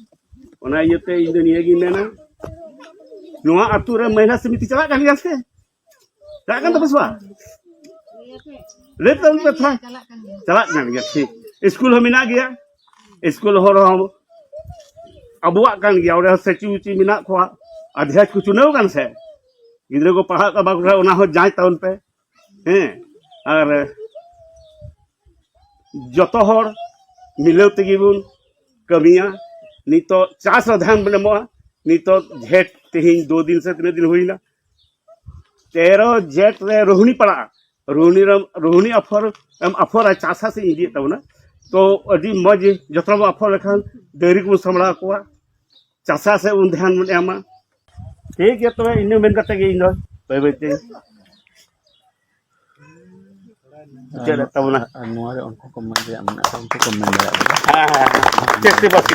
ᱚᱱᱟ ᱤᱭᱟᱹᱛᱮ ᱤᱧ ᱫᱚ ᱱᱤᱭᱟᱹ ᱜᱤᱧ ᱢᱮᱱᱟ, ᱱᱚᱣᱟ ᱟᱹᱛᱩ ᱨᱮ ᱢᱚᱦᱤᱞᱟ ᱥᱚᱢᱤᱛᱤ ᱪᱟᱞᱟᱜ ᱠᱟᱱ ᱜᱮᱭᱟ ᱥᱮ? ᱪᱟᱞᱟᱜ ᱠᱟᱱ ᱛᱟᱯᱮ ᱥᱮ ᱵᱟᱝ? ᱞᱟᱹᱭ ᱛᱟᱵᱚᱱ ᱯᱮ ᱛᱷᱚᱲᱟ᱾ ᱪᱟᱞᱟᱜ ᱠᱟᱱ ᱜᱮᱭᱟ, ᱴᱷᱤᱠ᱾ ᱥᱠᱩᱞ ᱦᱚᱸ ᱢᱮᱱᱟᱜ ᱜᱮᱭᱟ, ᱥᱠᱩᱞ ᱦᱚᱲ ᱦᱚᱸ ᱟᱵᱚᱣᱟᱜ ᱠᱟᱱ ᱜᱮᱭᱟ, ᱚᱸᱰᱮ ᱦᱚᱸ ᱥᱮᱪᱤ ᱩᱪᱤ ᱢᱮᱱᱟᱜ ᱠᱚᱣᱟ᱾ ᱟᱫᱷᱭᱟᱪ ᱠᱚ ᱪᱩᱱᱟᱹᱣ ᱠᱟᱱ ᱥᱮ ᱜᱤᱫᱽᱨᱟᱹ ᱠᱚ ᱯᱟᱲᱦᱟᱜ ᱠᱟᱱᱟ ᱵᱟᱠᱚ ᱯᱟᱲᱦᱟᱜ, ᱚᱱᱟ ᱦᱚᱸ ᱡᱟᱸᱪ ᱛᱟᱵᱚᱱ ᱯᱮ᱾ ᱦᱮᱸ, ᱟᱨ ᱡᱚᱛᱚ ᱦᱚᱲ ᱢᱤᱞᱟᱹᱣ ᱛᱮᱜᱮ ᱵᱚᱱ ᱠᱟᱹᱢᱤᱭᱟ᱾ ᱱᱤᱛᱚᱜ ᱪᱟᱥ ᱨᱮ ᱫᱷᱮᱭᱟᱱ ᱵᱚᱱ ᱮᱢᱚᱜᱼᱟ᱾ ᱱᱤᱛᱚᱜ ᱡᱷᱮᱸᱴ ᱛᱮᱦᱮᱧ ᱫᱩ ᱫᱤᱱ ᱥᱮ ᱛᱤᱱᱟᱹᱜ ᱫᱤᱱ ᱦᱩᱭᱱᱟ, ᱛᱮᱨᱚ ᱡᱷᱮᱸᱴ ᱨᱮ ᱨᱳᱦᱱᱤ ᱯᱟᱲᱟᱜᱼᱟ᱾ ᱨᱳᱦᱱᱤ ᱨᱮ, ᱨᱳᱦᱱᱤ ᱟᱯᱷᱚᱨ ᱮᱢ ᱟᱯᱷᱚᱨᱟ, ᱪᱟᱥᱟ ᱥᱮ ᱤᱫᱤᱭᱮᱫ ᱛᱟᱵᱚᱱᱟ᱾ ᱛᱚ ᱟᱹᱰᱤ ᱢᱚᱡᱽ ᱡᱚᱛᱚᱱ ᱵᱚᱱ ᱟᱯᱷᱚᱨ ᱞᱮᱠᱷᱟᱱ ᱰᱟᱹᱝᱨᱤ ᱠᱚᱵᱚᱱ ᱥᱟᱢᱵᱲᱟᱣ ᱠᱚᱣᱟ, ᱪᱟᱥᱟ ᱥᱮᱫ ᱵᱚᱱ ᱫᱷᱮᱭᱟᱱ ᱵᱚᱱ ᱮᱢᱟ᱾ ᱴᱷᱤᱠ ᱜᱮᱭᱟ, ᱛᱚᱵᱮ ᱤᱱᱟᱹ ᱢᱮᱱ ᱠᱟᱛᱮ ᱜᱮ ᱤᱧ ᱫᱚ ᱵᱟᱹᱭ ᱵᱟᱹᱭ ᱛᱮ ᱢᱩᱪᱟᱹᱫ ᱮᱫ ᱛᱟᱵᱚᱱᱟ᱾ ᱟᱨ ᱱᱚᱣᱟ ᱨᱮ ᱩᱱᱠᱩ ᱠᱚ ᱢᱮᱱ ᱨᱮᱭᱟᱜ ᱢᱮᱱᱟᱜ ᱠᱷᱟᱱ ᱩᱱᱠᱩ ᱠᱚ ᱢᱮᱱ ᱫᱟᱲᱮᱭᱟᱜ ᱜᱮᱭᱟ᱾ ᱦᱮᱸ, ᱦᱮᱸ, ᱦᱮᱸ᱾ ᱪᱟᱹᱥᱤᱵᱟᱹᱥᱤ